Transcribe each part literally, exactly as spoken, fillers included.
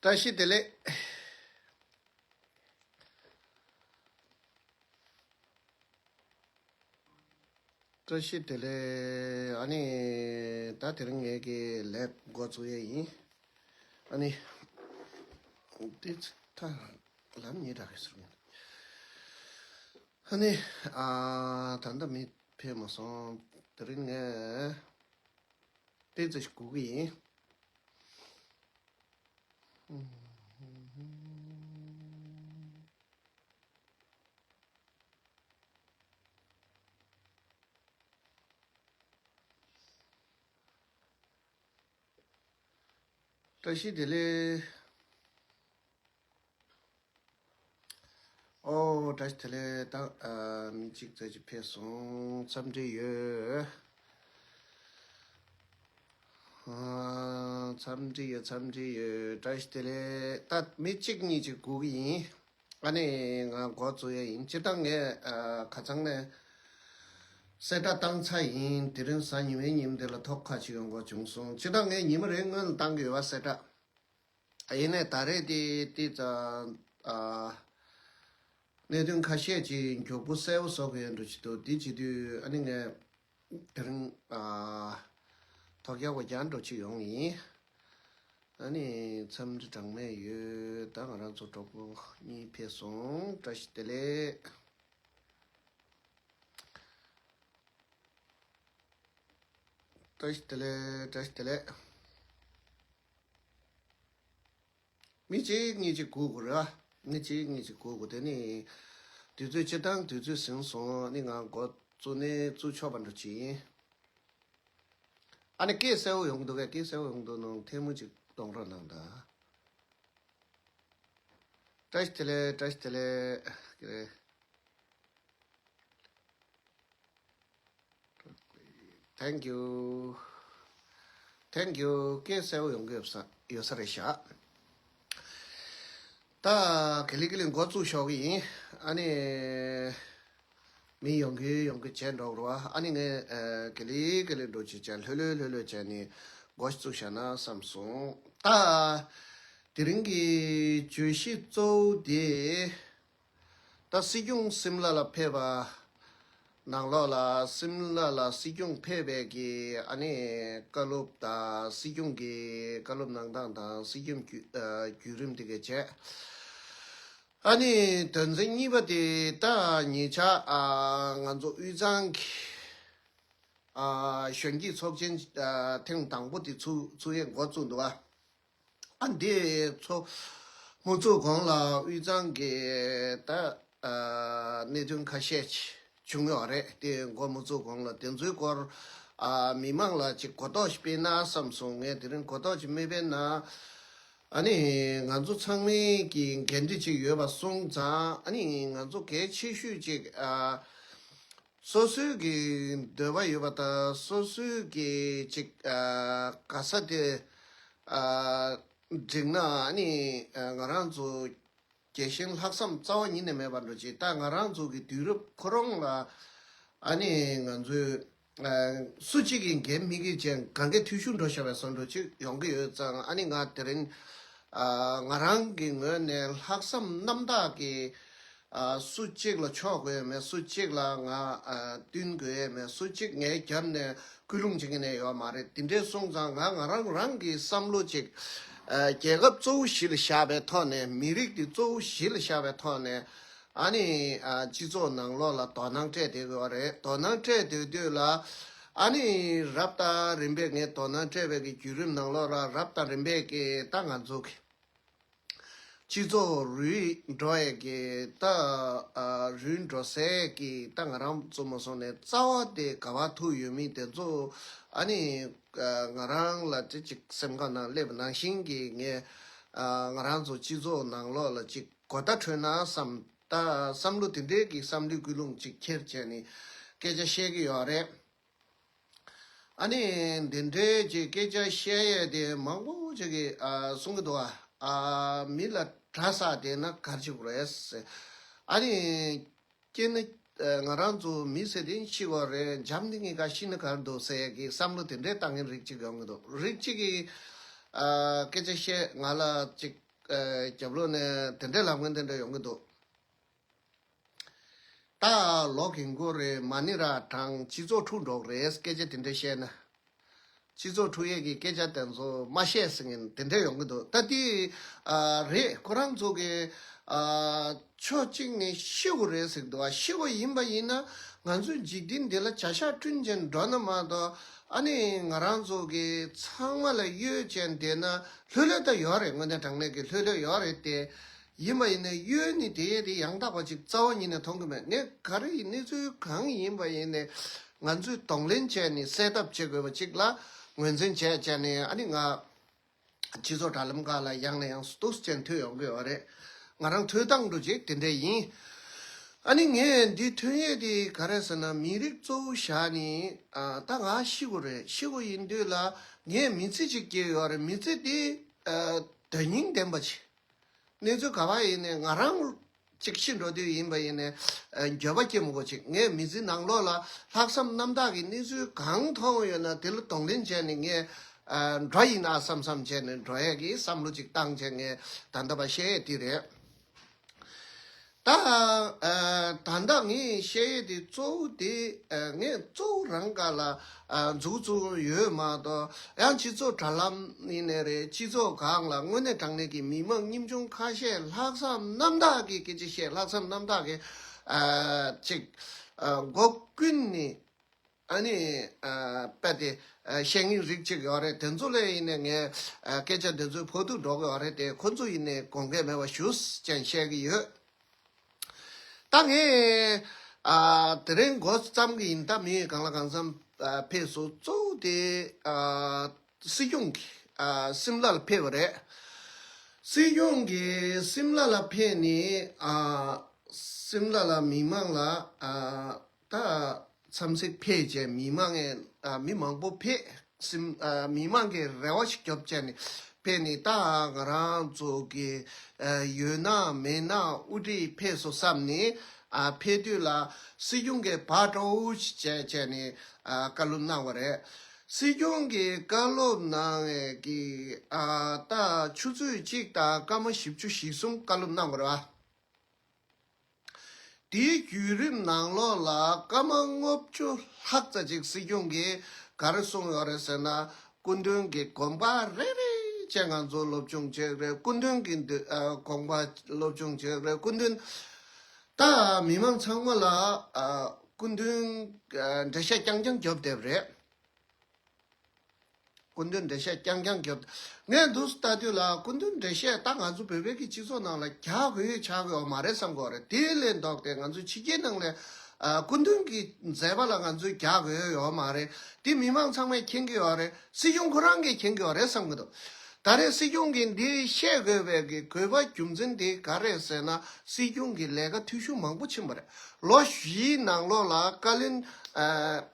བཀྲ་ཤིས་བདེ་ལེགས། བཀྲ་ཤིས་བདེ་ལེགས། ཨ་ནི། ད་དེ་རིང་ངེད་ཀྱི་ལེབ་འགོ་བཙུགས་ཡས་ཡིན། ཨ་ནི། དེ་ད་ལམ་ཉེ་དྲགས་ཀྱི་ཟེར་མིན། ཨ་ནི། ཨ། ད་ལྟ་མི་ཕེབས་མ་སོང་། དེ་རིང་ངས་ཏོག་ཙམ་ཞིག་སྒུག་གི་ཡིན། བཀྲ་ཤིས་བདེ་ལེགས། ཨོ། བཀྲ་ཤིས་བདེ་ལེགས། ད་ཨ་མི་གཅིག་ཙམ་ཅིག་ཕེབས་སོང་། འཚམས་འདྲི་ཡོད། ཨ། འཚམས་འདྲི་ཡོད། འཚམས་འདྲི་ཡོད། བཀྲ་ཤིས་བདེ་ལེགས། ད་མི་གཅིག་གཉིས་ཅིག་སྒུག་གི་ཡིན། ཨ་ནི་ང་འགོ་བཙུགས་ཡས་ཡིན། སྤྱིར་བཏང་ངས་ཨ་ཁ་སང་ནས་གསལ་བསྒྲགས་བཏང་ཚར་ཡིན། དེ་རིང་གཟའ་ཉི་མའི་ཉིན་དེ་ལ་ཐོག་ཁ་ཅིག་ཡོང་དགོས་བྱུང་སོང་། སྤྱིར་བཏང་ངས་ཉི་མ་རེའི་སྔོན་ལ་བཏང་གི་ཡོད་པ་གསལ་བསྒྲགས། ཡིན་ནའི་ད་རེས་དེ་དེ་ཙ་ཨ་གནད་དོན་ཁ་ཤས་ཅིག་མགྱོགས་པོ་གསལ་བོ་བཟོ་དགོས་འགྲོ་ཅིག་འདུག་དེ་བྱེད་དུས་ཨ་ནི་ངས་དེ་རིང་ཨ་ཐོག་རྒྱག་པ་རྒྱག་འགྲོ་ཅིག་ཡོང་ཡིན། ཨ་ནི་འཚམས་འདྲི་གྲངས་མེད་ཡོད། ད་ང་རང་ཚོ་གྲོགས་པོ་གཉིས་ཕེབས་སོང་། བཀྲ་ཤིས་བདེ་ལེགས། བཀྲ་ཤིས་བདེ་ལེགས། བཀྲ་ཤིས་བདེ་ལེགས། མི་གཅིག་གཉིས་ཅིག་སྒུག་དགོས་རེད་བ། མི་གཅིག་གཉིས་ཅིག་སྒུག་དགོས། དེ་ནི་དུས་ཚོད་སྤྱིར་བཏང་དུས་ཚོད་ཟིན་སོང་། ཨ་ནི་ང་འགོ་བཙུགས་ནས་བཙུགས་ཆོག་པ་འདྲ་ཅིག་ཡིན། ཨ་ནི་སྐད་གསལ་བོ་ཡོང་གི་འདུག་གས། སྐད་གསལ་བོ་ཡོང་གི་འདུག་ན་ཐལ་མོ་ཅིག་གཏོང་རོགས་གནང་དང་། བཀྲ་ཤིས་བདེ་ལེགས། བཀྲ་ཤིས་བདེ་ལེགས། Thank you. Thank you. སྐད་གསལ་བོ་ཡོང་གི་ཡོད་ས་ཡོད་ས་རེད་ཤག་ད་ག་ལེ་ག་ལེ་འགོ་བཙུགས་ཞོག་གི་ཡིན། ཨ་ནི། མི་ཡོང་གི་ཡོང་གི་བྱས་འགྲོ་རོགས། ཨ་ནི་ངས་ཨ་ག་ལེ་ག་ལེ་འགྲོ་ཅིག་བྱས། ལྷོད་ལྷོད་ལྷོད་ལྷོད་བྱས་ནས་འགོ་བཙུགས་བཞག་ན་བསམ་སོང་། ད་དེ་རིང་གི་བརྗོད་གཞི་གཙོ་བོ་དེ། ད་སྲིད་སྐྱོང་སིམ་ལ་ལ་ཕེབས་པ། ནང་ལོགས་ལ་སིམ་ལ་ལ་སྲིད་སྐྱོང་ཕེབས་པའི་གི་ཨ་ནི་བཀའ་སློབ་དང་། སྲིད་སྐྱོང་གི་བཀའ་སློབ་གནང་སྟངས་དང་། སྲིད་སྐྱོང་བརྒྱུད་ཨ་བརྒྱུད་རིམ་དེ་ག་བྱས། ཨ་ནི་དོན་ཚན་གཉིས་པ་དེ་ད་ཉེ་ཆར་ཨ་ང་ཚོ་དབུས་གཙང་གི་ཨ་གཞོན་སྐྱེས་ཚོགས་ཆེན་ཨ་ཐེངས་དང་པོ་དེ་ཚུགས་ཚུགས་ཡས་འགོ་བཙུགས་འདུག་བ། ཨ་འདི་ཚོ་མུ་མཚུངས་གོང་ལ་དབུས་གཙང་གི་ད་ཨ་གནད་དོན་ཁ་ཤས་ཅིག་བྱུང་ཡོད་རེད། དེ་འགོ་མུ་མཚུངས་གོང་ལ་དེ་ཚོའི་སྐོར་ཨ་མི་མང་ལ་ཅིག་གོ་རྟོགས་ཤིག་སྤེལ་ན་བསམ་སོང་། ངས་དེ་རིང་གོ་རྟོགས་ཅིག་མི་སྤེལ་ན། ཨ་ནི་ང་ཚོ་ཚང་མའི་གི་འགན་འཁྲི་ཅིག་ཡོད་པ་སོང་ཙང་། ཨ་ནི་ང་ཚོ་གལ་ཆེ་ཤོས་ཅིག་ཨ་སོ་སོའི་གི་འདོད་པ་ཡོད་པ་དང་། སོ་སོའི་གི་ཅིག་ཨ་ག་ས་དེ་ཨ་འགྲིག་ན། ཨ་ནི་ཨ་ང་རང་ཚོ་རྒྱལ་ཞེན་ལྷག་བསམ་རྩ་བ་ཉིད་ནས་མེད་པ་འགྲོ་ཅིག་ད་ང་རང་ཚོ་གི་དུས་རབས་ཁོ་རང་ལ་ཨ་ནི་ང་ཚོའི་ཨ་སུ་གཅིག་གི་འགན་མི་འཁྱེར་ཅན་གང་གའི་འཐུས་ཤོར་འགྲོ་བཞག་པའི་བཟོ་འདྲ་ཅིག་ཡོང་གི་ཡོད་ཙང་། ཨ་ནི་ང་དེ་རིང་ཨ་ང་རང་གི་ངོས་ནས་ལྷག་བསམ་རྣམ་དག་གིས་ཨ་སུ་གཅིག་ལ་ཕྱོགས་དགོས་ཡས་མེད། སུ་གཅིག་ལ་ང་ཨ་བསྟུན་དགོས་ཡས་མེད། སུ་གཅིག་ངའི་རྒྱབ་ནས་སྐུལ་སློང་བྱེད་མཁན་ཡོད་མ་རེད། དེ་འདྲས་སོང་ཙང་ང་ང་རང་རང་གི་བསམ་བློ་ཅིག་ཨ་རྒྱལ་ཁབ་གཙོ་བོ་གཞི་ལ་བཞག་པའི་ཐོག་ནས། མི་རིགས་དེ་གཙོ་བོ་གཞི་ལ་བཞག་པའི་ཐོག་ནས། ཨ་ནི་ཨ་སྤྱི་ཚོགས་ནང་ལོགས་ལ་དོ་སྣང་སྤྲད་བསྡད་ཡོད་རེད། དོ་སྣང་སྤྲད་སྡོད་དུས་ལ། ཨ་ནི་རབ་དང་རིམ་པས་ངས་དོ་སྣང་སྤྲད་པའི་གི་བརྒྱུད་རིམ་ནང་ལོགས་ལ། རབ་དང་རིམ་པས་གི་ད་ང་ཚོ་གི་སྤྱི་ཚོགས་རུལ་འགྲོ་ཡས་གི་ད་ཨ་རུལ་འགྲོ་སའི་གི་ད་ང་རང་ཚོ་མ་སོང་ནས་རྩ་བ་དེ་ག་པར་ཐུག་ཡོད་མིན་དེ་ཚོ། ཨ་ནི་ཨ་ང་རང་ལ་ཅིག་ཅིག་སེམས་ཁ་ནང་སླེབས་པ་ནང་བཞིན་གི་ངས་ཨ་ང་རང་ཚོ་སྤྱི་ཚོགས་ནང་ལོགས་ལ་ཅིག་གོ་བརྡ་འཕྲོད་ན་བསམ། ད་བསམ་བློ་དེ་འདྲའི་གི་བསམ་བློའི་ཀུན་སློང་ཅིག་འཁྱེར་བྱས་ནས་སྐད་ཆ་བཤད་ཀྱི་ཡོད་རེད། ཨ་ནི་འདི་འདྲའི་ཅིག་སྐད་ཆ་བཤད་ཡས་དེ་མང་པོ་ཅིག་གིས་ཨ་གསུང་གི་འདུག་ཨ། ཨ་མི་ལ་དགྲ་ཟ་བསྡད་ན་ག་རེ་བྱེད་དགོས་རེད་ཟེར། ཨ་ནི་སྐྱེས་ནི་ཨ་ང་རང་ཚོ་མི་ཟེར་དེ་ཤི་དགོས་རེད། འཇམ་ནི་གཉིས་ཀ་ཤི་ན་ག་རེ་འདུག་ཟེར་ཡས་ཀྱི་བསམ་བློ་དེ་འདྲའི་བཏང་མཁན་རིགས་ཅིག་ཡོང་གི་འདུག་རིགས་ཅིག་གིས་ཨ་སྐད་ཆ་བཤད། ང་ལ་ཅིག་ཨ་རྒྱབ་ལོགས་ནས་དེ་འདྲའི་ལབ་མཁན་དེ་འདྲ་ཡོང་གི་འདུག་ད་ལོ་གིན་གོ་རེད། མ་ཎི་ར་གྲངས་སྤྱི་ཚོགས་འཁྲུག་འགྲོ་གི་རེད། སྐད་ཆ་དེ་འདྲ་བཤད་ན། སྤྱི་ཚོགས་འཁྲུག་ཡས་ཀྱི་སྐད་ཆ་དེ་ཚོ་མ་བཤད་ཟེར་མཁན་དེ་འདྲ་ཡོང་གི་འདུག་ད་དེ་ཨ་རེད། ཁོ་རང་ཚོ་གི་ཨ་ཕྱོགས་གཅིག་ནས་ཤི་དགོས་རེད་ཟེར་གི་འདུག་ཨ་ཤི་དགོས་ཡིན་པ་ཡིན་ན་ང་ཚོའི་འཇིག་རྟེན་འདི་ལ་བྱ་གཞག་བསྐྲུན་བྱས་འགྲོ་ན་མ་གཏོགས། ཨ་ནི་ང་རང་ཚོ་གི་ཚང་མ་ལ་གཡོལ་བྱས་བསྡད་ན་ལྷོད་ལྷོད་ད་ཡོད་རེད། དངོས་གནས་དྲང་གནས་ཀྱི་ལྷོད་ལྷོད་ཡོད་རེད་དེ། ཡིན་པ་ཡིན་ནའི་གཡོལ་ནི་དེ་ཡས་དེ་ཡང་དག་པ་ཅིག་རྩ་བ་ཉིད་ནས་མཐོང་གི་མེད། ངས་ག་རེ་ཡིན་གནས་ཚུལ་གང་ཡིན་པ་ཡིན་ནའི་ང་ཚོས་གདོང་ལེན་བྱས་ནས་སེལ་ཐབས་བྱེད་དགོས་པ་ཅིག་ལ་ངོས་འཛིན་བྱས་བྱས་ནས། ཨ་ནི་ང་སྤྱི་ཚོགས་དྲ་ལམ་ཁག་ལ་ཡང་ནས་ཡང་སུ་ཏོག་ཙམ་ཐོན་ཡོང་གི་ཡོད་རེད། ང་རང་ཐོས་སྟངས་འདྲ་ཅིག་དེ་འདྲ་ཡིན། ཨ་ནི་ངས་འདི་ཐོན་ཡས་དེ་ག་རེ་ཟེར་ན། མི་རིགས་གཙོ་བོ་བཞག་ནས་ཨ་ད་ང་ཤི་དགོས་རེད། ཤི་དགོས་ཡིན་དུས་ལ་ངས་མི་ཚེ་ཅིག་སྐྱེལ་ཡོད་རེད། མི་ཚེ་དེ་ཨ་དོན་སྙིང་ལྡན་པ་ཅིག་གནས་ཚུལ་ག་པར་ཡིན་ནའི་ང་རང་གཅིག་ཤི་འགྲོ་དུས་ཡིན་པ་ཡིན་ནའི་ཨ་འགྱོད་པ་སྐྱེ་མི་དགོས་ཅིག་ངས་མི་ཚེ་ནང་ལོགས་ལ་ལྷག་བསམ་རྣམ་དག་གིས་གནས་ཚུལ་གང་མཐོང་ཡོད་ན་དེ་ལ་གདོང་ལེན་བྱས་ནས་ངས་ཨ་འགྲོ་ཡིན་ན་བསམ་བསམ་བྱས་ནས་འགྲོ་ཡས་ཀྱི་བསམ་བློ་ཅིག་བཏང་བྱས་ངས་ད་ལྟ་བ་བཤད་ཡས་དེ་རེད། ད་ཨ་ད་ལྟ་ངས་བཤད་ཡས་དེ་གཙོ་བོ་དེ་ཨ་ངས་གཙོ་བོ་རང་ག་ལ་ཨ་མཛུབ་བཙུགས་ཡོད་མ་གཏོགས། ཡང་སྤྱི་ཚོགས་དྲ་ལམ་ཡིན་ནའི་རེད། སྤྱི་ཚོགས་སྒང་ལ་དངོས་གནས་དྲང་གནས་ཀྱི་མི་མང་ཉམ་ཆུང་ཁ་ཤས་ལྷག་བསམ་རྣམ་དག་གིས་སྐད་ཆ་བཤད། ལྷག་བསམ་རྣམ་དག་གིས་ཨ་ཅིག་ཨ་སྒོ་ཀུན་ནས་ཨ་ནི་ཨ་དཔེ་དེ་ཨ་བཤད་མཁན་རིགས་གཅིག་ཡོད་རེད། དེ་ཚོ་ལ་ཡིན་ནའི་ངས་ཨ་སྐད་ཆ་དེ་ཚོའི་ཕོག་ཐུག་འགྲོ་གི་ཡོད་རེད་དེ། ཁོ་ཚོ་ཡིན་ནའི་དགོངས་འགལ་མེད་པ་ཞུ་ཅན་བཤད་ཀྱི་ཡོད། ད་ངས་ཨ་དེ་རིང་འགོ་བརྩམས་ཀྱི་ཡིན། ད་མི་གང་ལ་གང་འཚམ་ཨ་ཕེབས་སོང་། གཙོ་བོ་དེ་ཨ་སྲིད་སྐྱོང་གི་ཨ་སིམ་ལ་ལ་ཕེབས་པ་རེད། སྲིད་སྐྱོང་གི་སིམ་ལ་ལ་ཕེབས་ནས་ཨ་སིམ་ལ་ལ་མི་མང་ལ་ཨ་ད་འཚམས་གཟིགས་ཕེབས་བྱས། མི་མང་ངས་ཨ་མི་མང་པོ་ཕེབས། སིམ་ཨ་མི་མང་གིས་རེ་བ་ཞིག་རྒྱོབ་བྱས་ནས་ཕེབས་ནས། ད་ང་རང་ཚོ་གི་ཨ་ཡོད་ན་མེད་ན་དབུ་ཁྲིད་ཕེབས་སོང་བསམ་ནས་ཨ་ཕེབས་དུས་ལ་སྲིད་སྐྱོང་གིས་བག་དྲོ་བོ་ཞིག་བྱས་བྱས་ནས་ཨ་བཀའ་སློབ་གནང་བ་རེད། སྲིད་སྐྱོང་གིས་བཀའ་སློབ་གནང་བའི་གི་ཨ་ད་ཆུ་ཚོད་གཅིག་དང་སྐར་མ་བཞི་བཅུ་ཞེ་གསུམ་བཀའ་སློབ་གནང་བ་རེད་བ། དེའི་བརྒྱུད་རིམ་ནང་ལོགས་ལ་སྐར་མ་ལྔ་བཅུ་ལྷག་ཙམ་ཅིག་སྲིད་སྐྱོང་གིས་ག་རེ་གསུངས་ཡོད་རེད་ཟེར་ན། སྐུ་མདུན་གྱི་དགོངས་པ་རེ་རེ་བྱས་ང་ཚོ་སློབ་སྦྱོང་བྱེད་རེད། སྐུ་མདུན་གྱི་འདི་ཨ་དགོངས་པ་སློབ་སྦྱོང་བྱེད་རེད། སྐུ་མདུན་ད་མི་མང་ཚང་མ་ལ་ཨ་སྐུ་མདུན་ཨ་འགྲེལ་བཤད་རྐྱང་རྐྱང་རྒྱོབ་བསྡད་པ་རེད། སྐུ་མདུན་འགྲེལ་བཤད་རྐྱང་རྐྱང་རྒྱོབ། ངས་འདུག་ལྟ་དུས་ལ་སྐུ་མདུན་འགྲེལ་བཤད་ད་ང་ཚོ་བོད་པའི་གི་སྤྱི་ཚོགས་ནང་ལ་རྒྱག་དགོས་ཡོད་ཆགས་ཀྱི་ཡོད་མ་རེད་བསམ་གྱི་ཡོད་རེད། དེ་ལས་ལྡོག་སྟེ་ང་ཚོའི་ཕྱི་རྒྱལ་ནང་ལ་ཨ་སྐུ་མདུན་གྱི་མཛད་པ་ལ་ང་ཚོས་རྒྱག་དགོས་ཡོད་མ་རེད། དེ་མི་མང་ཚང་མས་མཁྱེན་གྱི་ཡོད་རེད། སྲིད་སྐྱོང་ཁོ་རང་གིས་མཁྱེན་གྱི་ཡོད་རེད་བསམ་གྱི་འདུག་ད་རེས་སྲིད་སྐྱོང་གིས་འདི་བཤད་དགོས་པའི་གི་དགོས་པ་རྒྱུ་མཚན་དེ་ག་རེད་ཟེར་ན། སྲིད་སྐྱོང་གི་ལས་ཀ་འཐུས་ཤོར་མང་པོ་ཕྱིན་པ་རེད། ལོ་བཞིའི་ནང་ལོགས་ལ་བཀའ་བློན་ཨ།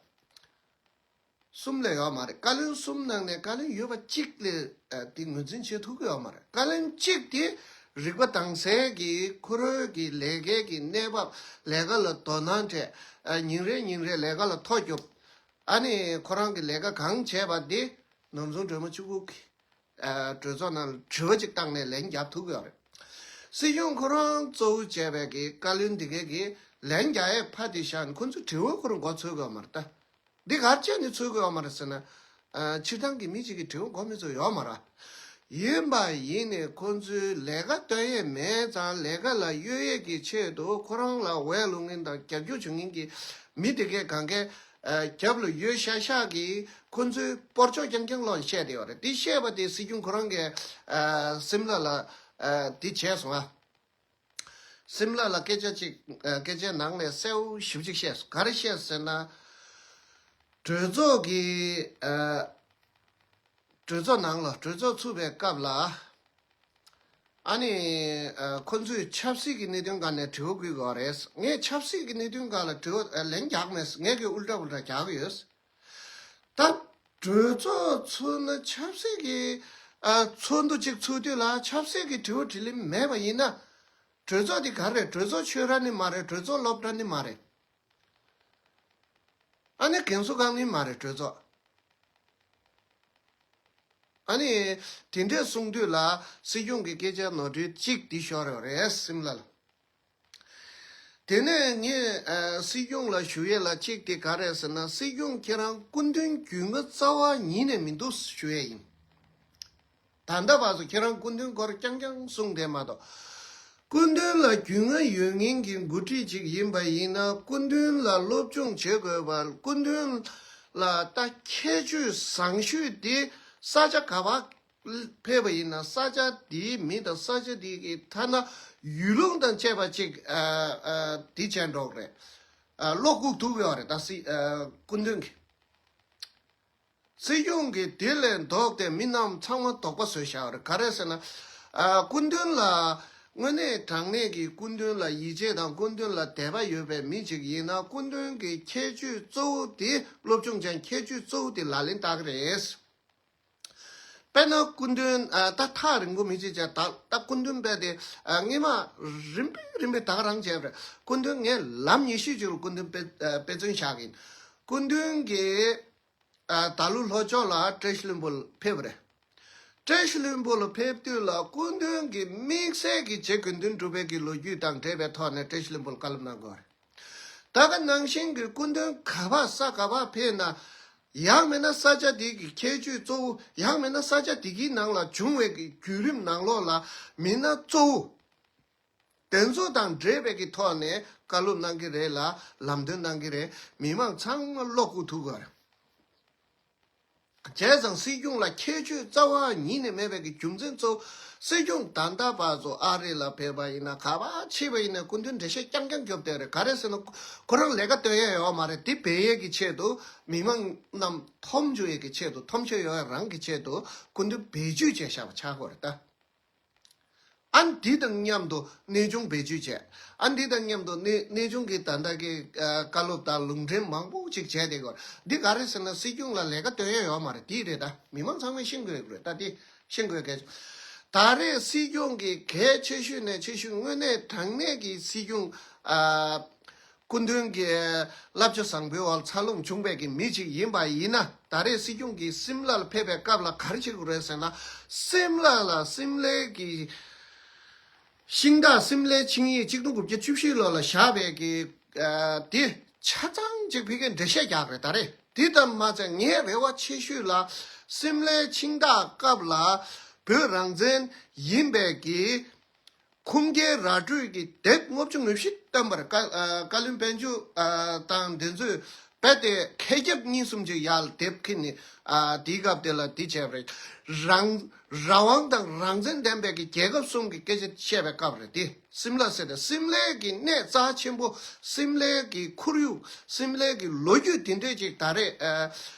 གསུམ་ལས་ཡོད་མ་རེད། བཀའ་བློན་གསུམ་ནང་ནས་བཀའ་བློན་ཡོད་པ་གཅིག་ལས་ཨ་དེ་ངོས་འཛིན་བྱེད་ཐུབ་ཀྱི་ཡོད་མ་རེད། བཀའ་བློན་གཅིག་དེ་རིག་པ་དྭངས་གསལ་གྱིས་ཁོ་རང་གི་ལས་ཀའི་གི་གནས་བབ། ལས་ཀ་ལ་དོ་སྣང་སྤྲད། ཨ་ཉིན་རེ་ཉིན་རེ་ལས་ཀ་ལ་ཐོ་རྒྱོབ། ཨ་ནི་ཁོ་རང་གི་ལས་ཀ་གང་བྱས་པ་དེ་ནོར་འཛིན་སྒྲོལ་མ་གཅིག་པུ་གིས་ཨ་གྲོས་ཚོགས་ནང་ལ་དྲི་བ་གཅིག་བཏང་ནས་ལན་རྒྱབ་ཐུབ་ཀྱི་ཡོད་རེད། སྲིད་སྐྱོང་ཁོ་རང་གཙོ་བོ་བྱས་པའི་གི་བཀའ་བློན་དེ་གའི་གི་ལན་རྒྱག་ཡས་ཕར་དེ་བཞག་ནས་ཁོ་ཚོས་དྲི་བ་ཁོ་རང་མགོ་ཚོད་ཀྱི་ཡོད་མ་རེད་ད། འདི་ག་རེ་བྱས་ནས་ཚོད་ཀྱི་ཡོད་མ་རེད་ཟེར་ན། ཨ་སྤྱིར་བཏང་གི་མི་གཅིག་གིས་དྲི་བ་མགོ་མི་ཚོད་ཡོད་མ་རེད། ཡིན་པ་ཡིན་ནས་ཁོ་ཚོའི་ལས་ཀ་སྟོན་ཡས་མེད་ཙང་། ལས་ཀ་ལ་གཡོལ་ཡས་ཀྱི་ཆེད་དུ་ཁོ་རང་ལ་འོས་བླུག་མཁན་དང་རྒྱབ་སྐྱོར་བྱེད་མཁན་གྱི་མི་དེ་གས་གང་གས་ཨ་རྒྱབ་ལ་ཡོད་ཤག་ཤག་གིས་ཁོ་ཚོའི་སྤོར་ཆོག་རྐྱང་རྐྱང་ལོག་བཤད་བསྡད་ཡོད་རེད། དེ་བཤད་པ་དེ་སྲིད་སྐྱོང་ཁོ་རང་གིས་ཨ་སིམ་ལ་ལ་ཨ་དེ་བྱས་སོང་ཨ། སིམ་ལ་ལ་སྐད་ཆ་གཅིག་ཨ་སྐད་ཆའི་ནང་ནས་གསལ་པོ་ཞེ་པོ་ཅིག་བཤད་སོང་། ག་རེ་བཤད་ཟེར་ན། གྲོས་ཚོགས་ཀྱི་ཨ་གྲོས་ཚོགས་ནང་ལ་གྲོས་ཚོགས་ཚུགས་པའི་སྐབས་ལ། ཨ་ནི་ཨ་ཁོ་ཚོས་ཆབ་སྲིད་ཀྱི་གནད་དོན་སྒང་ནས་དྲི་བ་བཀོད་ཀྱི་ཡོད་རེད། ངས་ཆབ་སྲིད་ཀྱི་གནད་དོན་སྒང་ལ་དྲི་བ་ཨ་ལན་རྒྱག་མེད། ངས་ཀྱི་ཨུལ་ཊ་ཕུལ་ཊ་རྒྱག་གི་ཡོད། ད་གྲོས་ཚོགས་ཚུགས་ན་ཆབ་སྲིད་ཀྱི་ཨ་ཚོགས་འདུ་གཅིག་ཚུགས་དུས་ལ་ཆབ་སྲིད་ཀྱི་དྲི་བ་དྲིས་ལན་མེད་པ་ཡིན་ན། གྲོས་ཚོགས་འདི་ག་རེ་རེད། གྲོས་ཚོགས་ཆོས་ར་ནི་མ་རེད། གྲོས་ཚོགས་སློབ་གྲྭ་ནི་མ་རེད། ཨ་ནི་རྒན་གསོ་ཁང་ནི་མ་རེད། གྲོས་ཚོགས། ཨ་ནི་དེ་འདྲས་གསུང་དུས་ལ་སྲིད་སྐྱོང་གི་སྐད་ཆ་ནོར་འཁྲུལ་གཅིག་འདི་ཤོར་ཡོད་རེད་སིམ་ལ་ལ། དེ་ནས་ངས་ཨ་སྲིད་སྐྱོང་ལ་ཞུ་ཡས་ལ་གཅིག་དེ་ག་རེད་ཟེར་ན། སྲིད་སྐྱོང་ཁྱེད་རང་སྐུ་མདུན་རྒྱུས་མངའ་རྩ་བ་ཉིད་ནས་མི་འདུག་ཞུ་ཡས་ཡིན། ད་ལྟ་བར་དུ་ཁྱེད་རང་སྐུ་མདུན་སྐོར་རྐྱང་རྐྱང་གསུངས་བསྡད་མ་གཏོགས། སྐུ་མདུན་ལ་རྒྱུས་མངའ་ཡོད་མཁན་གྱི་འགོ་ཁྲིད་ཅིག་ཡིན་པ་ཡིན་ན། སྐུ་མདུན་ལ་སློབ་སྦྱོང་བྱེད་དགོས་པ། སྐུ་མདུན་ལ་ད་ཁྱད་ཆོས་བཟང་ཤོས་དེ་ས་ཆ་ག་པར་ཕེབས་པ་ཡིན་ན། ས་ཆ་དེའི་མི་དང་ས་ཆ་དེ་གི་ཐ་ན་ཡུལ་ལུང་དང་བཅས་པ་ཅིག་ཨ་ཨ་དེ་བྱས་འགྲོ་གི་རེད། ཨ་བློ་བཀུག་ཐུབ་ཡོད་རེད། ད་སྲིད་ཨ་སྐུ་མདུན་གྱི། སྲིད་སྐྱོང་གིས་དེ་ལས་ལྡོག་སྟེ་མི་རྣམས་ཚང་མ་དོགས་པ་བཟོས་བཞག་རེད། ག་རེ་ཟེར་ན། ཨ་སྐུ་མདུན་ལ་དངོས་གནས་དྲང་གནས་ཀྱི་སྐུ་མདུན་ལ་ཡིད་ཆེས་དང་སྐུ་མདུན་ལ་དད་པ་ཡོད་པའི་མི་ཅིག་ཡིན་ན། སྐུ་མདུན་གྱི་ཁྱད་ཆོས་གཙོ་བོ་དེ། སློབ་སྦྱོང་ཅན་ཁྱད་ཆོས་གཙོ་བོ་དེ་ལག་ལེན་བསྟར་གྱི་རེད། དཔེར་ན་སྐུ་མདུན་ཨ་ད་ཐག་རིང་པོ་མི་བྱེད་ཅེས། ད་ད་སྐུ་མདུན་དཔེ་དེ་ཨ་སྔས་མ་རིམ་པས་རིམ་པས་ད་ག་རང་བྱས་པ་རེད། སྐུ་མདུན་ངས་ལམ་ཉི་ཤུ་ཅིག་ལ་སྐུ་མདུན་དཔེ་ཨ་དཔེ་མཚོན་བཞག་གི་ཡིན། སྐུ་མདུན་གྱིས་ཨ་ད་ལོ་ལྷོ་ཕྱོགས་ལ་བཀྲ་ཤིས་ལྷུན་པོ་ལ་ཕེབས་པ་རེད། བཀྲ་ཤིས་ལྷུན་པོ་ལ་ཕེབས་དུས་ལ་སྐུ་མདུན་གྱི་དམིགས་བསལ་གྱི་རྗེ་དགེ་འདུན་གྲུབ་དཔལ་གྱི་ལོ་རྒྱུས་དང་འབྲེལ་བའི་ཐོག་ནས་བཀྲ་ཤིས་ལྷུན་པོ་ལ་བཀའ་སློབ་གནང་དགོས་པ་རེད། ད་ག་ནང་བཞིན་གྱི་སྐུ་མདུན་ག་པར་ས་ག་པར་ཕེབས་ན། ཡང་མིན་ན་ས་ཆ་དེ་གི་ཁྱད་ཆོས་གཙོ་བོ། ཡང་མིན་ན་ས་ཆ་དེ་གི་ནང་ལ་བྱུང་བའི་གི་བརྒྱུད་རིམ་ནང་ལོགས་ལ་མི་སྣ་གཙོ་བོ་དེ་ཚོ་དང་འབྲེལ་བའི་གི་ཐོག་ནས་བཀའ་སློབ་གནང་གི་རེད་ལ། ལམ་སྟོན་གནང་གི་རེད། མི་མང་ཚང་མ་བློ་བཀུག་ཐུབ་དགོས་རེད། བྱས་ཙང་སྲིད་སྐྱོང་ལ་ཁྱད་ཆོས་རྩ་བ་ཉིད་ནས་མེད་པའི་གི་རྒྱུ་མཚན་གཙོ་བོ། སྲིད་སྐྱོང་ད་ལྟ་བར་དུ་ཨ་རི་ལ་ཕེབས་པ་ཡིན་ན། ག་པར་ཕྱིན་པ་ཡིན་ན་སྐུ་མདུན་འགྲེལ་བཤད་རྐྱང་རྐྱང་རྒྱོབ་བསྡད་རེད། ག་རེ་ཟེར་ན། ཁོ་རང་ལས་ཀ་སྟོན་ཡས་ཡོད་མ་རེད། དེ་འབད་ཡས་ཀྱི་ཆེད་དུ། མི་མང་རྣམས་མཐོང་འཇུག་ཡས་ཀྱི་ཆེད་དུ། མཐོང་ཆོས་ཡོང་ཡས་རང་གི་ཆེད་དུ་སྐུ་མདུན་བེད་སྤྱོད་བྱས་བཞག་པ་ཆགས་ཀྱི་ཡོད་རེད་ད། ཨ་འདི་དང་མཉམ་དུ་གནས་ཆུང་བེད་སྤྱོད་བྱས། ཨ་འདི་དང་མཉམ་དུ་གནས་གནས་ཆུང་གི་ད་ལྟ་གི་ཨ་བཀའ་སློབ་དང་ལུང་འདྲེན་མང་པོ་ཅིག་བྱས་བསྡད་ཀྱི་ཡོད་རེད། འདི་ག་རེ་ཟེར་ན། སྲིད་སྐྱོང་ལ་ལས་ཀ་སྟོན་ཡས་ཡོད་མ་རེད། འདི་རེད་ད། མི་མང་ཚང་མས་ཤེས་དགོས་ཀྱི་རེད་ད། འདི་ཤེས་དགོས་གལ་ཆེ། ད་རེས་སྲིད་སྐྱོང་གི་གལ་ཆེ་ཤོས་ནས་ཆེ་ཤོས། དངོས་གནས་དྲང་གནས་ཀྱི་སྲིད་སྐྱོང་ཨ་སྐུ་མདུན་གྱི་བསླབ་བྱ་བཟང་པོའི་འོག་འཚར་ལོངས་བྱུང་བའི་གི་མི་ཅིག་ཡིན་པ་ཡིན་ན། ད་རེས་སྲིད་སྐྱོང་གིས་སིམ་ལར་ཕེབས་པའི་སྐབས་ལ་ག་རེ་བྱེད་དགོས་རེད་ཟེར་ན། སིམ་ལ་ལ་སིམ་ལའི་གི་ཤིང་རྟ་སིམ་ལའི་ཆིངས་ཡིག་གཅིག་སྟོང་དགུ་བརྒྱ་བཅུ་བཞི་ལོ་ལ་བཞག་པའི་གི་ཨ་དེ་ཆ་ཚང་ཅིག་ཕ་གིར་འགྲེལ་བཤད་རྒྱག་རེད་ད་རེད། དེ་ལྟར་མ་ཚད་ངའི་རེ་བ་ཆེ་ཤོས་ལ། སིམ་ལའི་ཆིངས་རྟ་སྐབས་ལ་བོད་རང་བཙན་ཡིན་པའི་གི་ཁུངས་སྐྱེལ་ར་སྤྲོད་ཀྱི་དེབ་ལྔ་བཅུ་ང་བཞི་བཏོན་པར། བཀའ་ཨ་བཀའ་བློན་དཔལ་འབྱོར་ཨ་དང་དེ་ཚོས་རྦད་དེ་མཁས་ཁྱབ་གཉིས་གསུམ་ཅིག་ཡར་དེབ་ཁྱེར་ནས་ཨ་དེའི་སྐབས་དེ་ལ་དེ་བྱས་པ་རེད། རང་རང་དབང་དང་རང་བཙན་ལྡན་པའི་གི་རྒྱལ་ཁབ་གསུམ་གྱི་སྐད་ཆ་བཤད་པའི་སྐབས་རེད་དེ། སིམ་ལ་ཟེར་ཏེ་སིམ་ལའི་གི་གནས་རྩ་ཆེན་པོ། སིམ་ལའི་གི་ཁོར་ཡུག་སིམ་ལའི་གི་ལོ་རྒྱུས་དེ་འདྲས་ཅིག་ད་རེས་ཨ་